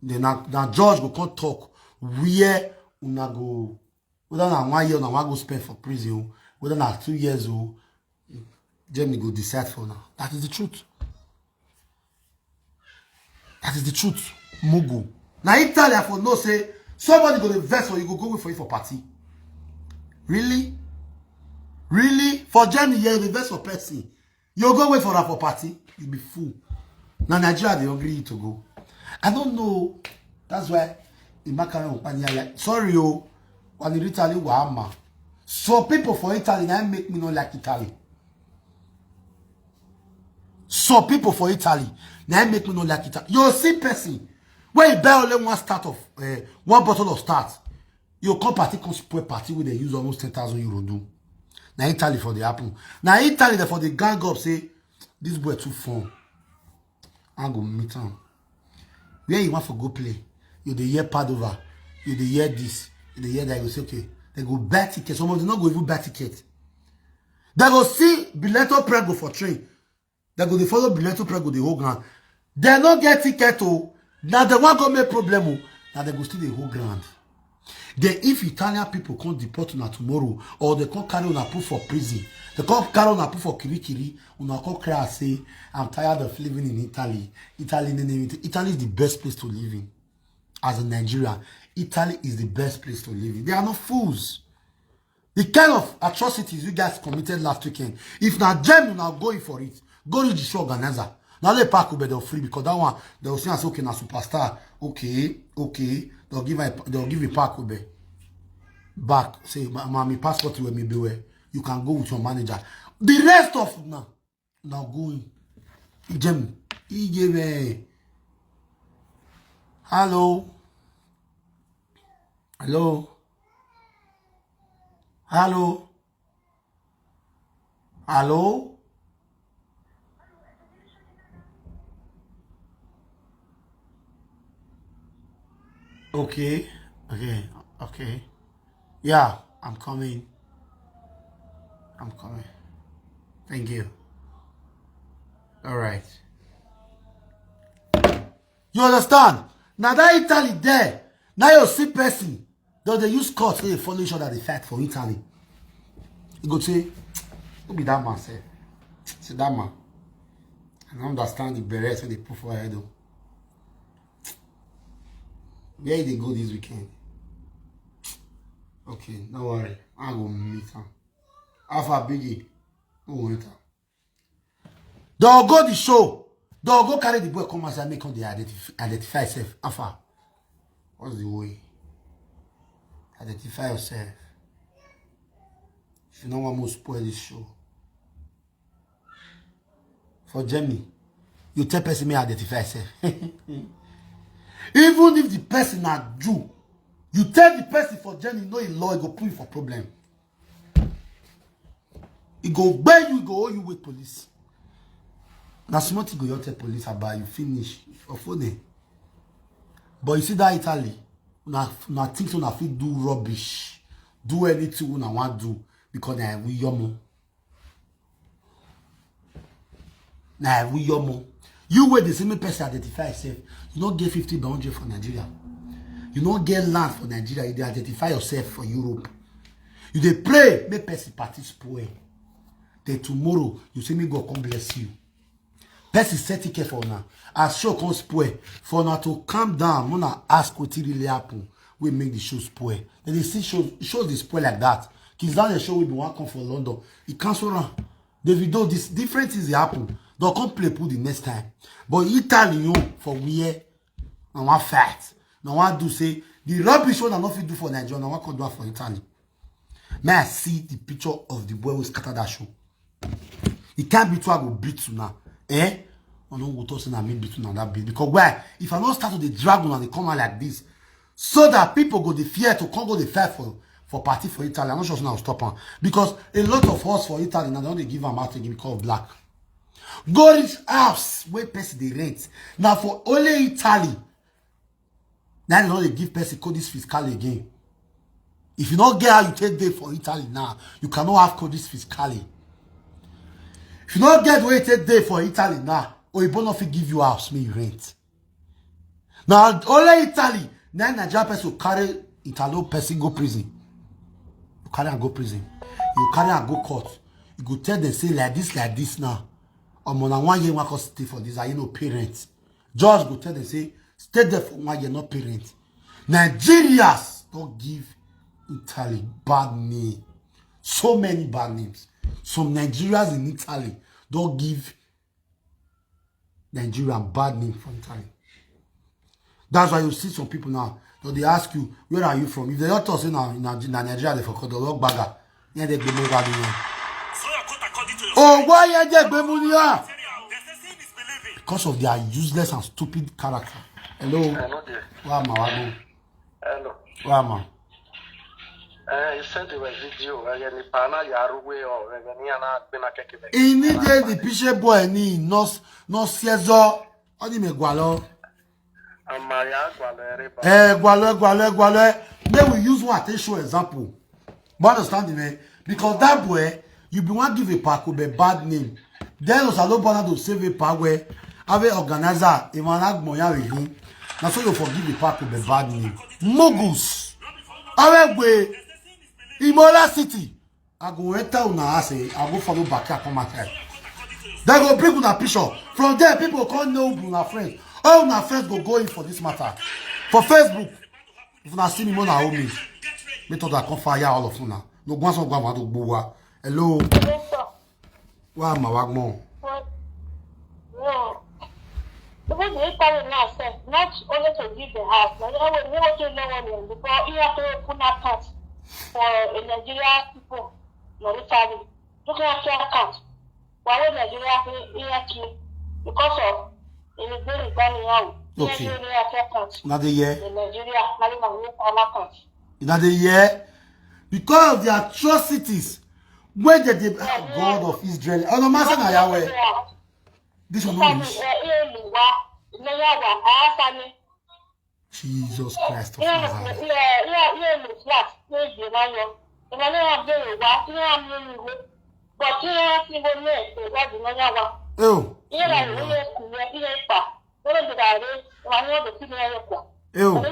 Then na, na judge go come talk where una go, whether na one year una wan go spend for prison, whether na two years o, Germany go decide for now. That is the truth. That is the truth. Mugu. Now Italy for no say somebody go dey vex for you go go wait for you for party. Really? Really? For Germany, you dey vex for person. You go wait for her for party. You be fool. Now Nigeria they agree you to go. I don't know. That's why Imakara Upanya. Sorry, oh. When Italy wama. Some people for Italy now make me not like Italy. Some people for Italy now make me not like Italy. You see person where you buy only one start of uh, one bottle of start. You come party come spoil party where they use almost ten thousand euro do. Now Italy for the happen. Now Italy they for the gang up say this boy too fun. I go meet him. Where you want for go play? You dey hear Padova, you dey hear this, you dey hear that. You go say okay. They go buy ticket. Some of them not go even buy ticket. They go see Bileto Prego for train. They go dey follow Bileto Prego the whole ground. They no get ticket oh. Now they want go make problem oh. Now they go still the whole ground. Then if Italian people come deport una tomorrow, or they come carry una put for prison, they come carry una put for kirikiri, una come cry and say, "I'm tired of living in Italy. Italy, Italy is the best place to live in." As a Nigerian, Italy is the best place to live in. They are not fools. The kind of atrocities you guys committed last weekend, if na Germany now going for it, go reach the show organizer. Now let Park Ube they'll free because that one they'll say okay na superstar. Okay, okay. They'll give a they'll give a Park Ube back. Say mommy passport will me be where you can go with your manager. The rest of now now going. Germany. He gave a Hello? Hello? Hello? Hello? Okay, okay, okay. Yeah, I'm coming. I'm coming. Thank you. All right. You understand? Now that Italy there, now you see person. Though they use court, they follow each other, they fight for Italy. You go say, who be that man, sir? See that man. I don't understand the beret wey they put for head, though. Where they go this weekend? Okay, no worry. I go meet am. Alpha Biggie, who went am? They'll go the show. They'll go carry the boy come outside, make come dey identif-, identify yourself. Alpha, what's the way? Identify yourself. If you don't want to spoil this show. For Germany, you tell person me identify yourself. Even if the person na Jew, you tell the person for Germany, no, in law, e go put you for problem. E go bear you, e go hold you with police. Na small thing go you tell police about you finish for phone. But you see that Italy, na, na things una fit do rubbish, do anything una want do because na we yomo. Na we yomo. You wey dey say make person identify yourself. You no get fifty by hundred for Nigeria. You no get land for Nigeria. You dey identify yourself for Europe. You dey pray make person party spoil. Then tomorrow you say make God come bless you. Person set ticket for una. As show come spoil, for una to calm down, una ask wetin really happen wey make the show spoil. Then they see show, shows dey spoil like that. Kizan, the show wey be wan come for London, e cancel am. Davido, this different things dey happen. They'll come play put the next time. But Italy, you know, for where? Na one fight. Na one do say the rubbish wey una no fit do for Nigeria, na one come do am for Italy. May I see the picture of the boy who scattered that show? It can't be true I go beat you now. Eh? I no go talk say na me beat you now that beat. Because why? If I no start to dey drag una dey come out like this, so that people go dey fear to come go dey fight for, for party for Italy, I'm not sure say una go stop am. Because a lot of us for Italy now, they don dey give am out again because of black. Go reach house wey person dey rent. Na for only Italy. Now they no dey give person codice fiscale again. If you no get how you take dey for Italy now, you cannot have codice fiscale. If you no get where you take dey for Italy now, Oyibo no fit give you house make you rent. Now only Italy, now Nigerian person go carry Italo person go prison. You carry am go prison. You carry am go court. You go tell them say like this, like this now. Omo, na one year one come stay for this, and you no pay rent. Judge go tell them say stay there for one year, no pay rent. Nigerians don give Italy bad name. So many bad names. Some Nigerians in Italy don give Nigerian bad name for Italy. That's why you see some people now, they dey ask you, "Where are you from?" If they don talk say na, na, na Nigeria, they for call, they don gbaga. Yeah, they go move out. Oh, why are they go move here? Because of their useless and stupid character. Hello. Hello there. Where am I? Hello. Where am I? Eh, he sent you a video. Eh, ni pana ya ruwe o. Eh, ni ana bina keke. Ini de the picture boy ni nos, nos yezo. Oni me gwalo. Amaya gwalo ere ba. Eh, gwalo, gwalo, gwalo. May we use one to show example. But understand me? Because that boy, you be one give a pack with a bad name. Then also no bother to save a pack where have an organizer, a man like Moya with him. Now so you forgive the pack with a bad name. Mogus. Awegwe. Imola City. I go enter una house, eh, I go follow back here, come outside. They go bring una picture. From there, people come know una friends. All una friends go go in for this matter. For Facebook, if una see me, una hold me. Me thought I come fire all of una. No go so go to gbowa. Hello. Hello, sir. Where am I? Wagmo. What? No. Even the Italy now, sir, not only to give the house, but even we want to know one before you have to open account for a Nigerian people, no Italy. Look at your account. Why would Nigeria pay E F T? Because of in the daily Ghana. Okay. Nigeria second. Una dey hear? The Nigeria, Malima, we call second. Una dey hear? Because of the atrocities wey dem dey, ah, God of Israel. Ọ̀nà máa sẹ́nà yà wẹ̀. This one no reach. Jesus Christ of Nazareth. Oh, oh.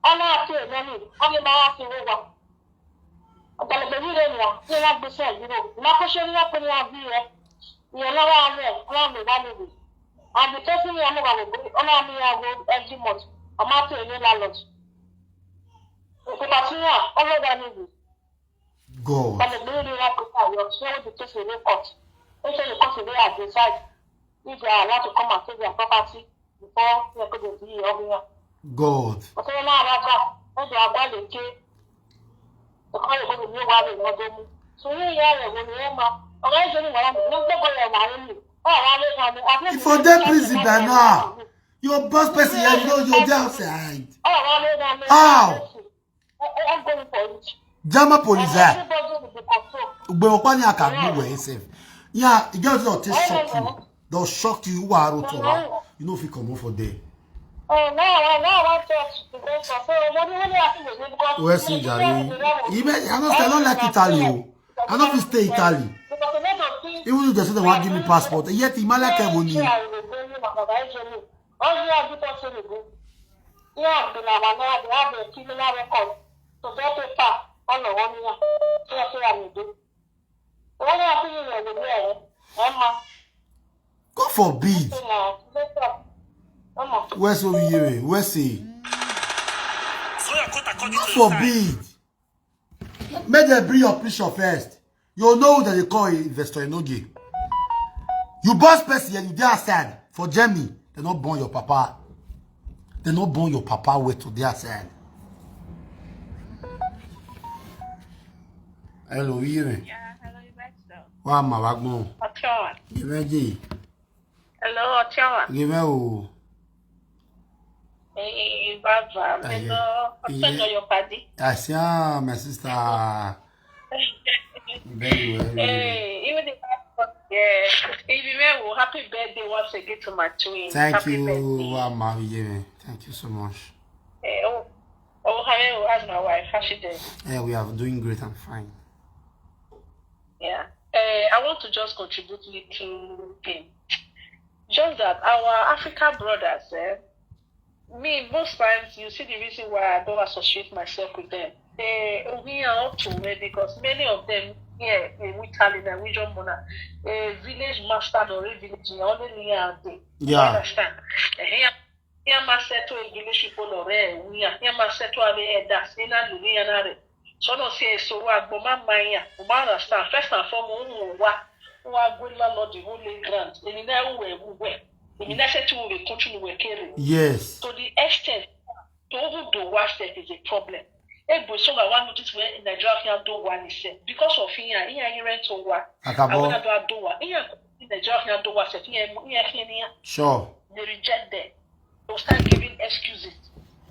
Ọ na-atụ eneni, ọ na-eme ya atụ ụwa. Ọ̀pọ̀lọpọ̀ yìí rẹ̀ nìyà, ní wọ́n gbé sí ẹ̀dúró. Má kó ṣe ní wọ́n pinnu wọn bí rẹ̀. Ìyẹn lọ́wọ́ àwọn ẹ̀, wọ́n lè wá níbi. Àbí tó fún mi, ọmọ bàbá ògbó, ọmọ mi yà wọ every month. Ọmọ àti èmi landlord. Ìkópa tí wọ́n, ọmọ wà níbi. God. Ọ̀pọ̀lọpọ̀ yìí rẹ̀ wọ́n pèsè àyọ̀, ṣé wọ́n ti tó ṣe ní court? Ó ṣe ní court ní àdéṣáì. If they are allowed to come and take their property before they go to the area. God. Ọ̀sẹ̀ náà wá gbà, wọ́n jọ àgbà lè ké. Ẹ̀kọ́ ìwé ni wọ́n wá lè lọ́dún mú. Sọ ní ìyá rẹ̀ wo ni wọ́n máa? Ọ̀rọ̀ ìjọ ni wọ́n mú. Wọ́n gbọ́dọ̀ yẹ̀ wọ́n ní. Wọ́n wá lé wọn ní. If for dey prison by now, your boss person here, you know, you dey outside. Wọ́n wá lé wọn ní. How? Wọ́n gbọ́dọ̀ pọ̀ yìí. Jama police there. Everybody will be controlled. Ugbe okpa ni akagbu we himself. Yeah, e get wetin take shock you. Don shock you, wa aro to wa. You no fit comot for there. Oh, now I now I want to ask the question. So, what do you want to ask me? Because Where see Jare? You may, I don't, I don't like Italy. Oh. I don't fit stay Italy. Because a lot of things. Even if they say they want give me passport, yet Imala Kevoni. Yeah, but now I have a criminal record. So, that paper, all the one year. So, I say I'm a good. What do you think you will do? Emma. God forbid. Emma. Where's Omiyewe? Where's he? So your court according God to your side. Forbid. Make them bring your picture first. You know that they call investor Enoge. You boss person and you dey outside for Germany. They not born your papa. They not born your papa with to their side. Hello, you hear me? Yeah, hello, you back though. Wa ma wa gbon. Ọ̀tọ̀, Give me G. Hello, Ọ̀tọ̀. Give me O. Hey, Baba, Ah, yeah. hello. Ọ̀tọ̀, Yeah. Your party. I say, ah, my sister. Very well. Very well. Hey, even the passport, yeah. If you may, well, happy birthday once again to my twin. Thank Happy you, birthday. Wa ma, yeah. Thank you so much. Eh, oh, oh, how are you? How's my wife? How's she doing? Yeah, we are doing great and fine. Yeah. Eh, I want to just contribute little thing. Just that our African brothers, eh, me, most times you see the reason why I don't associate myself with them. Eh, we are up to me because many of them here in Italy, Norwegian mona, a village master or a village, you only near a day. You Yeah. Understand? Eh, here, here, master to a village people or eh, we are here, master to a that's in a Lumianare. So no say so what, but my mind, you understand. First and foremost, who wa, who are good landlord, the whole grant, and you know who we were. And you know, say to we continue we carry. Yes. To the extent to who do what step is a problem. Every so I want notice where in Nigeria can do one is because of here, here you rent to what. I Akabo. want to do what. Here in Nigeria can do what step. Here, here, here, here. Sure. They reject them. They'll start giving excuses.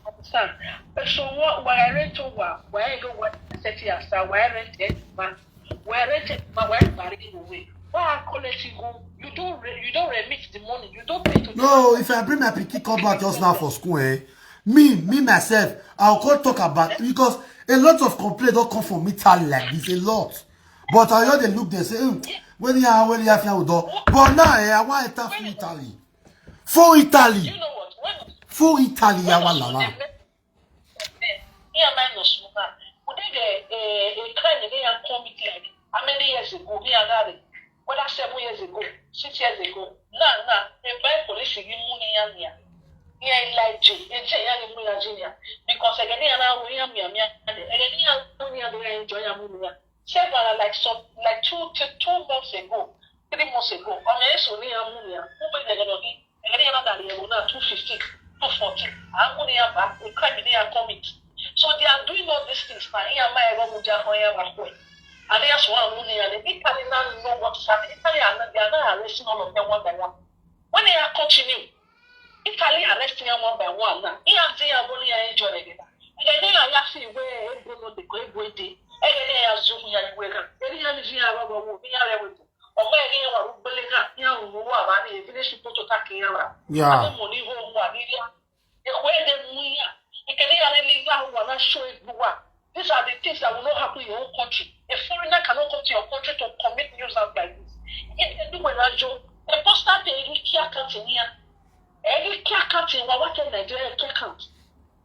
Understand? But so what? Why I rent to what? Why I go what? Set it aside. Why I rent it, man? Why I rent it, man? Why I marry you away? Why I collect you go? You don't re- you don't remit the money. You don't pay to. No, if I bring my pikin come back just now for school, eh? Me, me myself, I'll come talk about it because a lot of complaint don't come from Italy like this, a lot. But I hear they look, they say, hmm, when you are, when you have your door. But now, eh, I want to enter for Italy. For Italy. You know what? When For Italy, I want lala. Me and my no smoker. We did a, a, a crime in here and commit like how many years ago? Me and Larry. Whether seven years ago, six years ago. Now, now, a by police in Munia. Yeah, like J, a J, yeah, Munia Junior. Because again, they are now we are me, me, and again, they are Munia, they enjoy Munia. Several, like some, like two, two, two months ago, three months ago, on the Munia, who made the Ganogi, and they are not that they are now two fifteen, two fourteen. I'm Munia back, a crime in here commit. So they are doing all these things. Now, here, my Romuja, for here, and they are so Munia, and the Italy now know what is happening. Italy are not, they are not arresting. arresting all of them one by one. When they are continue, Italy arresting them one by one now. He have the abo ni enjoy again. And then they are laughing where ebo no dey go ebo dey. And then they are zoom ya iwe ga. They are zoom ya iwe ga. Ọmọ ẹni yẹn wà ló gbélé náà ní àwọn owó àbá ní ìdílé ṣùgbọ́n tó ká kiri wa. Yeah. Àwọn ọmọ ní ìwọ wà nílé. Èkó èdè mú yà. Ìkẹ́lẹ́ yàrá ilé ìgbà wà náà ṣó egbò wà. These are the things that will not happen in your own country. A foreigner cannot come to your country to commit nuisance like this. If they do well, Ajo, a poster pay any care account in here. Any care account in Wawake Nigeria care account.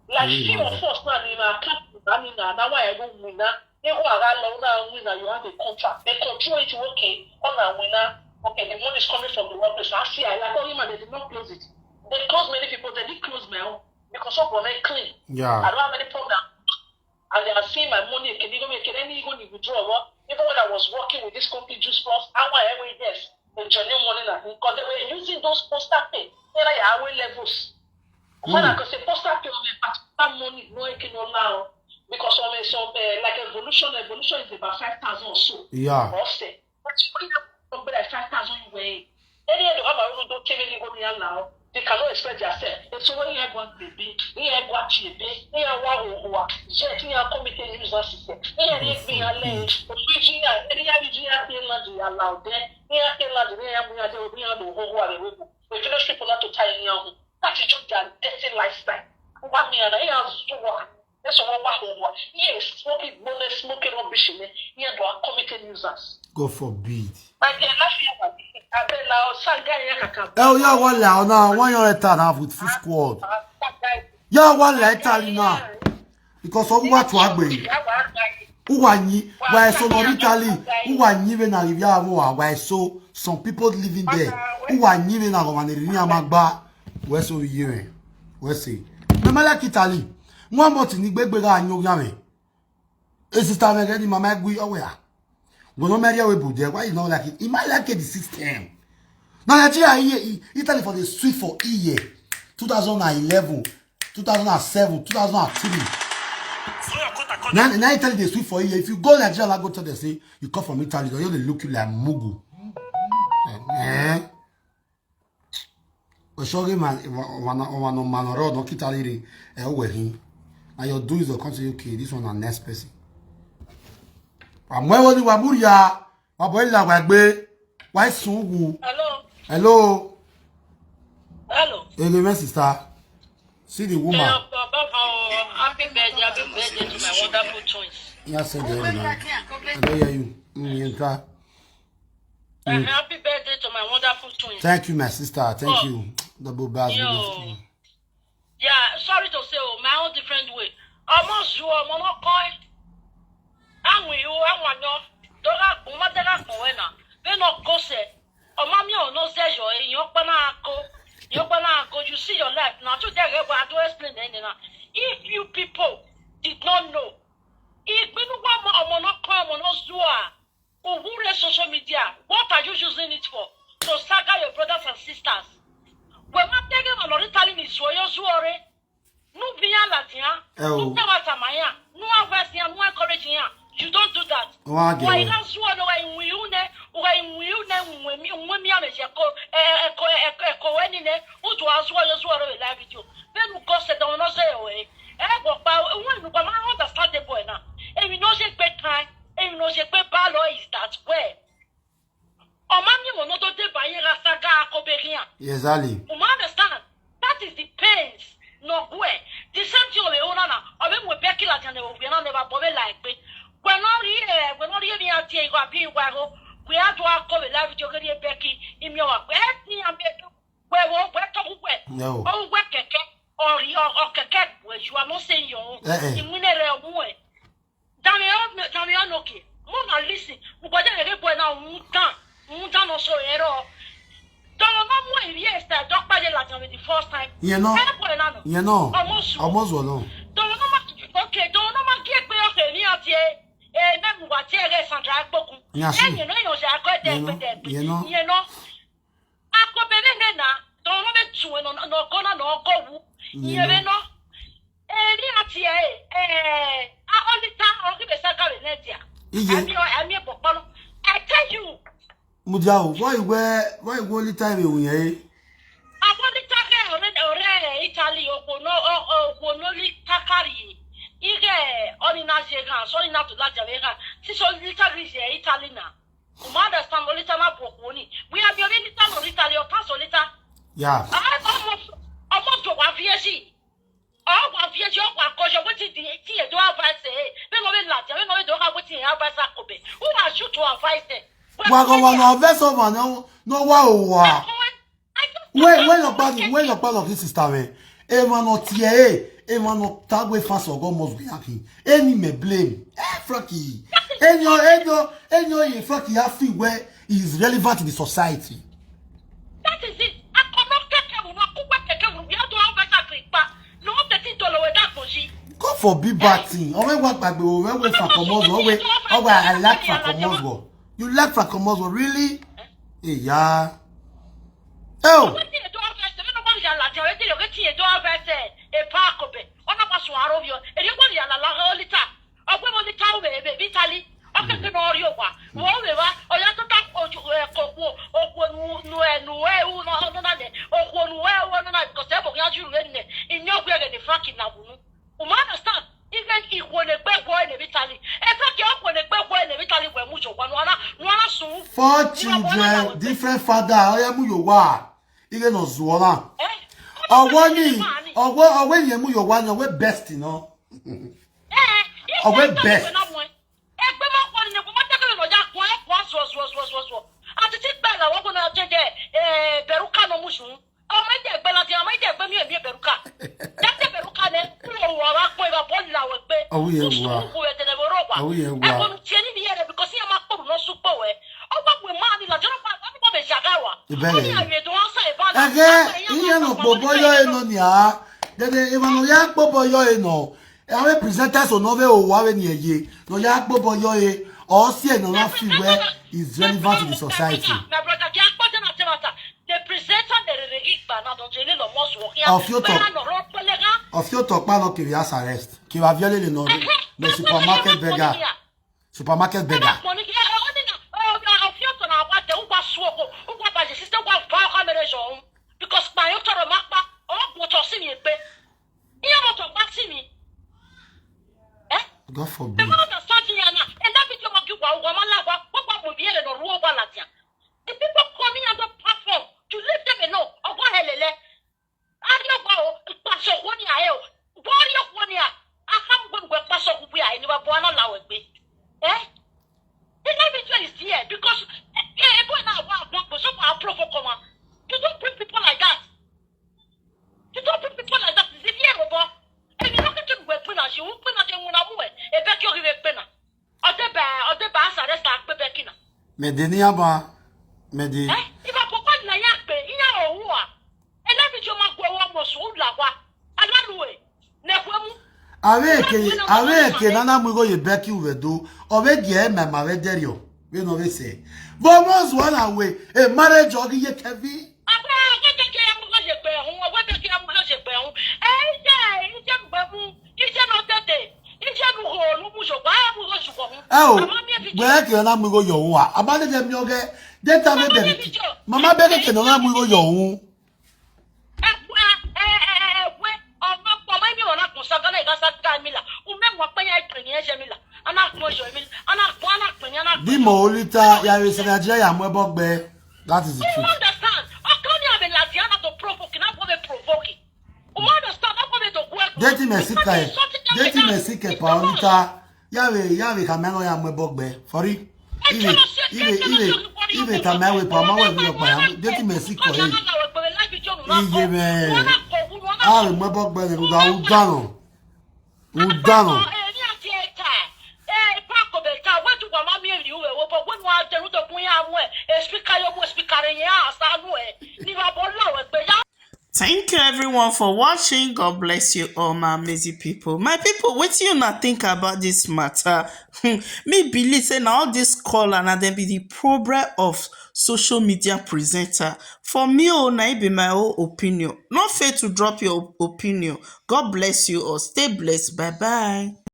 Like few of us now in our account, I mean, now why I don't win now. They go around now, now win now. You have a contract. They control it. Okay, on and win now. Okay, the money is coming from the workplace. I see. I like, oh, man, they did not close it. They closed many people. They did close my own because of what they clean. I Yeah. don't have any problem. And they are seeing my money. Can you go make any even withdraw? What? Even when I was working with this company, Juice Plus, I want every yes. The journey money now because they were using those poster pay. They are our levels. When I could say poster pay on a particular money, no, it can allow because on a some uh, like evolution, evolution is about five thousand or so. Yeah. Or say, but you only have somebody like five thousand you were in. Any other have a room don't came in go near now. They cannot express themselves. And so when you have one baby, you have one baby, you have one who are yet you have committed users. You have me a lane. Original, any original thing not the allowed there. You have thing not the way I'm going to be on the whole one. We finish people not to tie in your home. That is just their dirty lifestyle. What me and I have to work. That's what I want. Yes, smoking, bonnet, smoking rubbish in it. You have to committed users. God forbid. My dear, I feel like I bet now, Saga, Yakaka. Oh yeah, one la now one year later now with full squad. Yeah, one la Italy now. Because of what to agbe. Who are you? Why so not Italy? Who are you when I live here? Why so some people living there? Who are you when I go and the Magba? Where so you? Where say? Mama like Italy. One month in the big big and you yame. Is it time again? Mama gui aware. Go no marry we bude. Why you not like it? He might like it the system. Now Nigeria here, Italy for the sweet for a year. two thousand and eleven, two thousand and seven, two thousand and three. Now, now Italy they sweet for a year. If you go Nigeria, like go to the say you come from Italy, they only look you like mugu. Eh? Oshori man, wana wana man ro no Italy re. Eh, we him. Now your do is the country. Okay, this one and next person. Amwe woni wa muria. Wa boy la wa gbe. Wa sungu. Hello. Hello. Hello. Hey, my sister. See the woman. Uh, Baba, uh, happy birthday, happy birthday to my wonderful twins. Yeah, say the woman. I don't hear you. Mm, you try. Uh, happy birthday to my wonderful twins. Thank you, my sister. Thank you. Double bars. Yo. Yeah, sorry to say, oh, my own different way. Almost you are monokoi. I'm with you, I'm one. Dora, Buma, Dora, Kowena. They not go say. Oh, mommy, oh, no, say yo, eh, you pana go. You pana go. You see your life. Now, to tell you, I do explain anything. If you people did not know, if we no one more, I'm not come, I'm not sure. Who read social media? What are you using it for? To saga your brothers and sisters. When my tell them, I'm not telling me, so you're sure. No be a Latina. Oh. No tell what am I? No advice here, no encouraging here. You don't do that. Wa ge Why we. Not sure? No, I will you ne? Why will you ne? When me, when me, I'm a shako. Eh, eh, ko, eh, eh, ko, any ne? Who to ask what you're sure? Live video. Then who go say don't know say away. Eh, go pa. When you go, I understand the boy now. And you know, she take time. And you know, she take balo is that way. Omami mo no to de ba yin ra saga ko be rian. Exactly. You understand? That is the pains. No gwe. The same thing we own na. Obe mo be kila jane o gbe na never bobe like be. Gwe no ri e, gwe no ri mi ati e go abi wa go. Gwe a do a ko be live video gari e be ki imi o wa. Gwe ni am be gwe wo gwe to gwe. No. O gwe keke. O ri o o keke gwe you are not saying your own. Eh, eh. Imune re o mu e. Dami o dami o no ke. Mo na listen. Mo gba de re boy na un tan. Un tan no so ero. Don't know more if yes that dog by the last time the first time. You know. Eh, boy na no. You know. Almost. Almost well on. Don't know ma okay, don't know ma get pe okay ni ati e. Eh, me mo wa ti e re Sandra Agboku. Yeah, sure. Eh, you know, you know, I got there, You know, there, you know. You know. Ako bebe ne na. Don't know me tu no no go na no go wu. You You know. Know. Eh, ni ati e. Eh, a only time o ki be saga be ne dia. Iye. Ami o ami e bokolo. I tell you. Mudiao, why you wear, why you go only time you wear? Abolitake ore ore Italy okwono okwono litakari. Ige oni na jega so oni na to la javega. Si so litakari je Italy na. Uma understand olita na bokwoni. We are your little Italy or pass olita. Yeah. Almost almost to wa vieji. Oh, wa vieji o wa kojo wetin di ti e do advice eh. Me no be la, me no be do ka wetin advice akobe. Who are you to advise them? Wago wa no vessel man no no wa o wa. When when your body when your body of this sister we. E ma no tie e, e ma no tagwe fast or God must be happy. Any may blame. Eh, Frankie. Any any any Frankie have feel where is relevant in the society. That is it. Akọnọ kẹkẹ wù náà kúkú kẹkẹ wù yàtọ̀ àwọn bẹ́ẹ̀ sàkè pa. Ní wọ́n tẹ̀sí ìtọ́lọ́wẹ́ dàgbọ̀n sí. God forbid bad thing. Ọwẹ́ wa gbàgbé o, wẹ́ wẹ́ fàkọmọ́sọ, ọwẹ́ ọwẹ́ I like fàkọmọ́sọ. You like fàkọmọ́sọ, really? Ìyá. Ẹ o. Wetin you do over there? Wetin you do over there? A park of it. Ona kwa suaro bio. E di kwa ya la la olita. Ogwe mo ni ka o be be Italy. Oke ke no ri ogwa. Wo be ba. Oya to ta oju e ko wo. Ogwo nu nu e nu e u no no na de. Ogwo nu e u no na because e mo ya ju re ne. Inyo gwe ge ni Frankie na bunu. You understand? Even if one egbe go in Italy. E to ke o one egbe go in Italy we mu jo kwa no ana no ana su. Four children, different father. Oya mu yo wa. Ige no zuola. Ọwọ́ ni ọwọ́ ọwọ́ yẹn mu yo wa ni ọwọ́ best no. Ọwọ́ best. Egbe ma kwa ni ko ma te ke no ya kwa kwa so so so so so. Ati ti gbe la wo ko na je je eh beruka no mu su. Ọmọ ìdí ẹgbẹ́ láti ọmọ ìdí ẹgbẹ́ mi èmi ẹ̀bẹ̀rù ká. Jáde ẹ̀bẹ̀rù ká ni kúrò wọ̀ wá pé ìwà bọ́ọ̀lù làwọn ẹgbẹ́. Àwọn yẹn wà. Sùkúrù kò wẹ̀ tẹ̀lé wọ́rọ̀ wà. Àwọn yẹn wà. Ẹ̀kọ́ nu tiẹ̀ níbi yẹn rẹ̀ because yẹn máa pọ̀rù náà súpọ̀ wẹ̀. Ó gbà pé máa ní làjọ́ náà pàdé wọ́n bẹ̀ ṣàgá wà. Ìbẹ̀rẹ̀. Ó ní àyè tó wọ́n sá ìbá náà. Ẹ̀gẹ́ ìyẹn nà pọ̀ bọ́yọ̀ ẹ̀ nọ ni à. Dẹ́dẹ́ ìmọ̀nà yà pọ̀ bọ́yọ̀ ẹ̀ nọ. Àwọn presenters ò náà fẹ́ òwò àwẹ̀ ni ẹ̀yẹ. Nà yà pọ̀ bọ́yọ̀ ẹ̀. Ọ̀ sí ẹ̀ nà wọ́n fi wẹ́ is relevant to the society. My brother, kí á pọ́ jẹ́ náà tẹ́ bàtà. The presenter, the Rere Igba, now don't you know most work here. Of your talk. Of your talk, pa no kiri as arrest. Kiri aviole le no no supermarket beggar. Supermarket beggar. Because by your toro makpa, oh, go to see me. You know to see me. Eh? God The forbid. man that stand here now, and that video of you, wa wa malawa, wa wa mo bi ele no ruo wa latia. The people coming on the platform to leave them alone. Ogo helele. Ari ogo o, paso ko ni ae o. Bori ko ni a. Akam go go paso ku bi ae ni ba bo na lawe gbe. Eh? The life is here because eh eh, boy na wa wa go so pa provo koma. You don't bring people like that. You don't bring people like that. Is it here, boy? And you don't get to go put as you put as you wanna move. E be ki o give pena. Odeba odeba asa rest akpe be kina. Mede ni aba. Mede. Eh? Iba pokwa na ya pe, iya owo a. E na bi jo ma gwe wo mo so la kwa. Ala lu e. Ne kwe mu. Aweke aweke nana mwigo ye beki uvedo. Ovegi e mama ve derio. We no ve se. Vamos one away. E marriage ogi ye kevi. Aba ke ke ke mu ko je pe hun, o pe ke mu ko je pe hun. E je, ije gbe mu, ije no tete. Ije nu ho nu mu jo ba mu ko ju ko hun. Ẹ o, gbẹ́ẹ́ kìlọ̀ náà mú igó yọ̀ òun wa. Àbálẹ̀ jẹ́ mi ọgẹ́. Dẹ́ta mi bẹ̀rẹ̀. Màmá bẹ̀rẹ̀ kìlọ̀ náà mú igó yọ̀ òun. Dimo olita yàrá ìsìn Nàìjíríà yà mú ẹbọ gbẹ. That is the truth. Deti mesika e. Deti mesika pa olita. Yàrá yàrá kàmẹ́rọ̀ yà mú ẹbọ gbẹ. Fọ́rí. Ibe ibe ibe ibe kàmẹ́rọ̀ pa ọmọ wẹ̀ mi ọ̀pá yà mú. Deti mesika e. Iye bẹ́ẹ̀. A lè mú ẹbọ gbẹ lè rúdà ó dànù. Ó dànù. Thank you everyone for watching. God bless you all, my amazing people. My people, wetin una think about this matter? Hmm, me believe say na all this caller na dem be the problem of social media presenter. For me o, na it be my own opinion. No fail to drop your opinion. God bless you all. Stay blessed. Bye bye.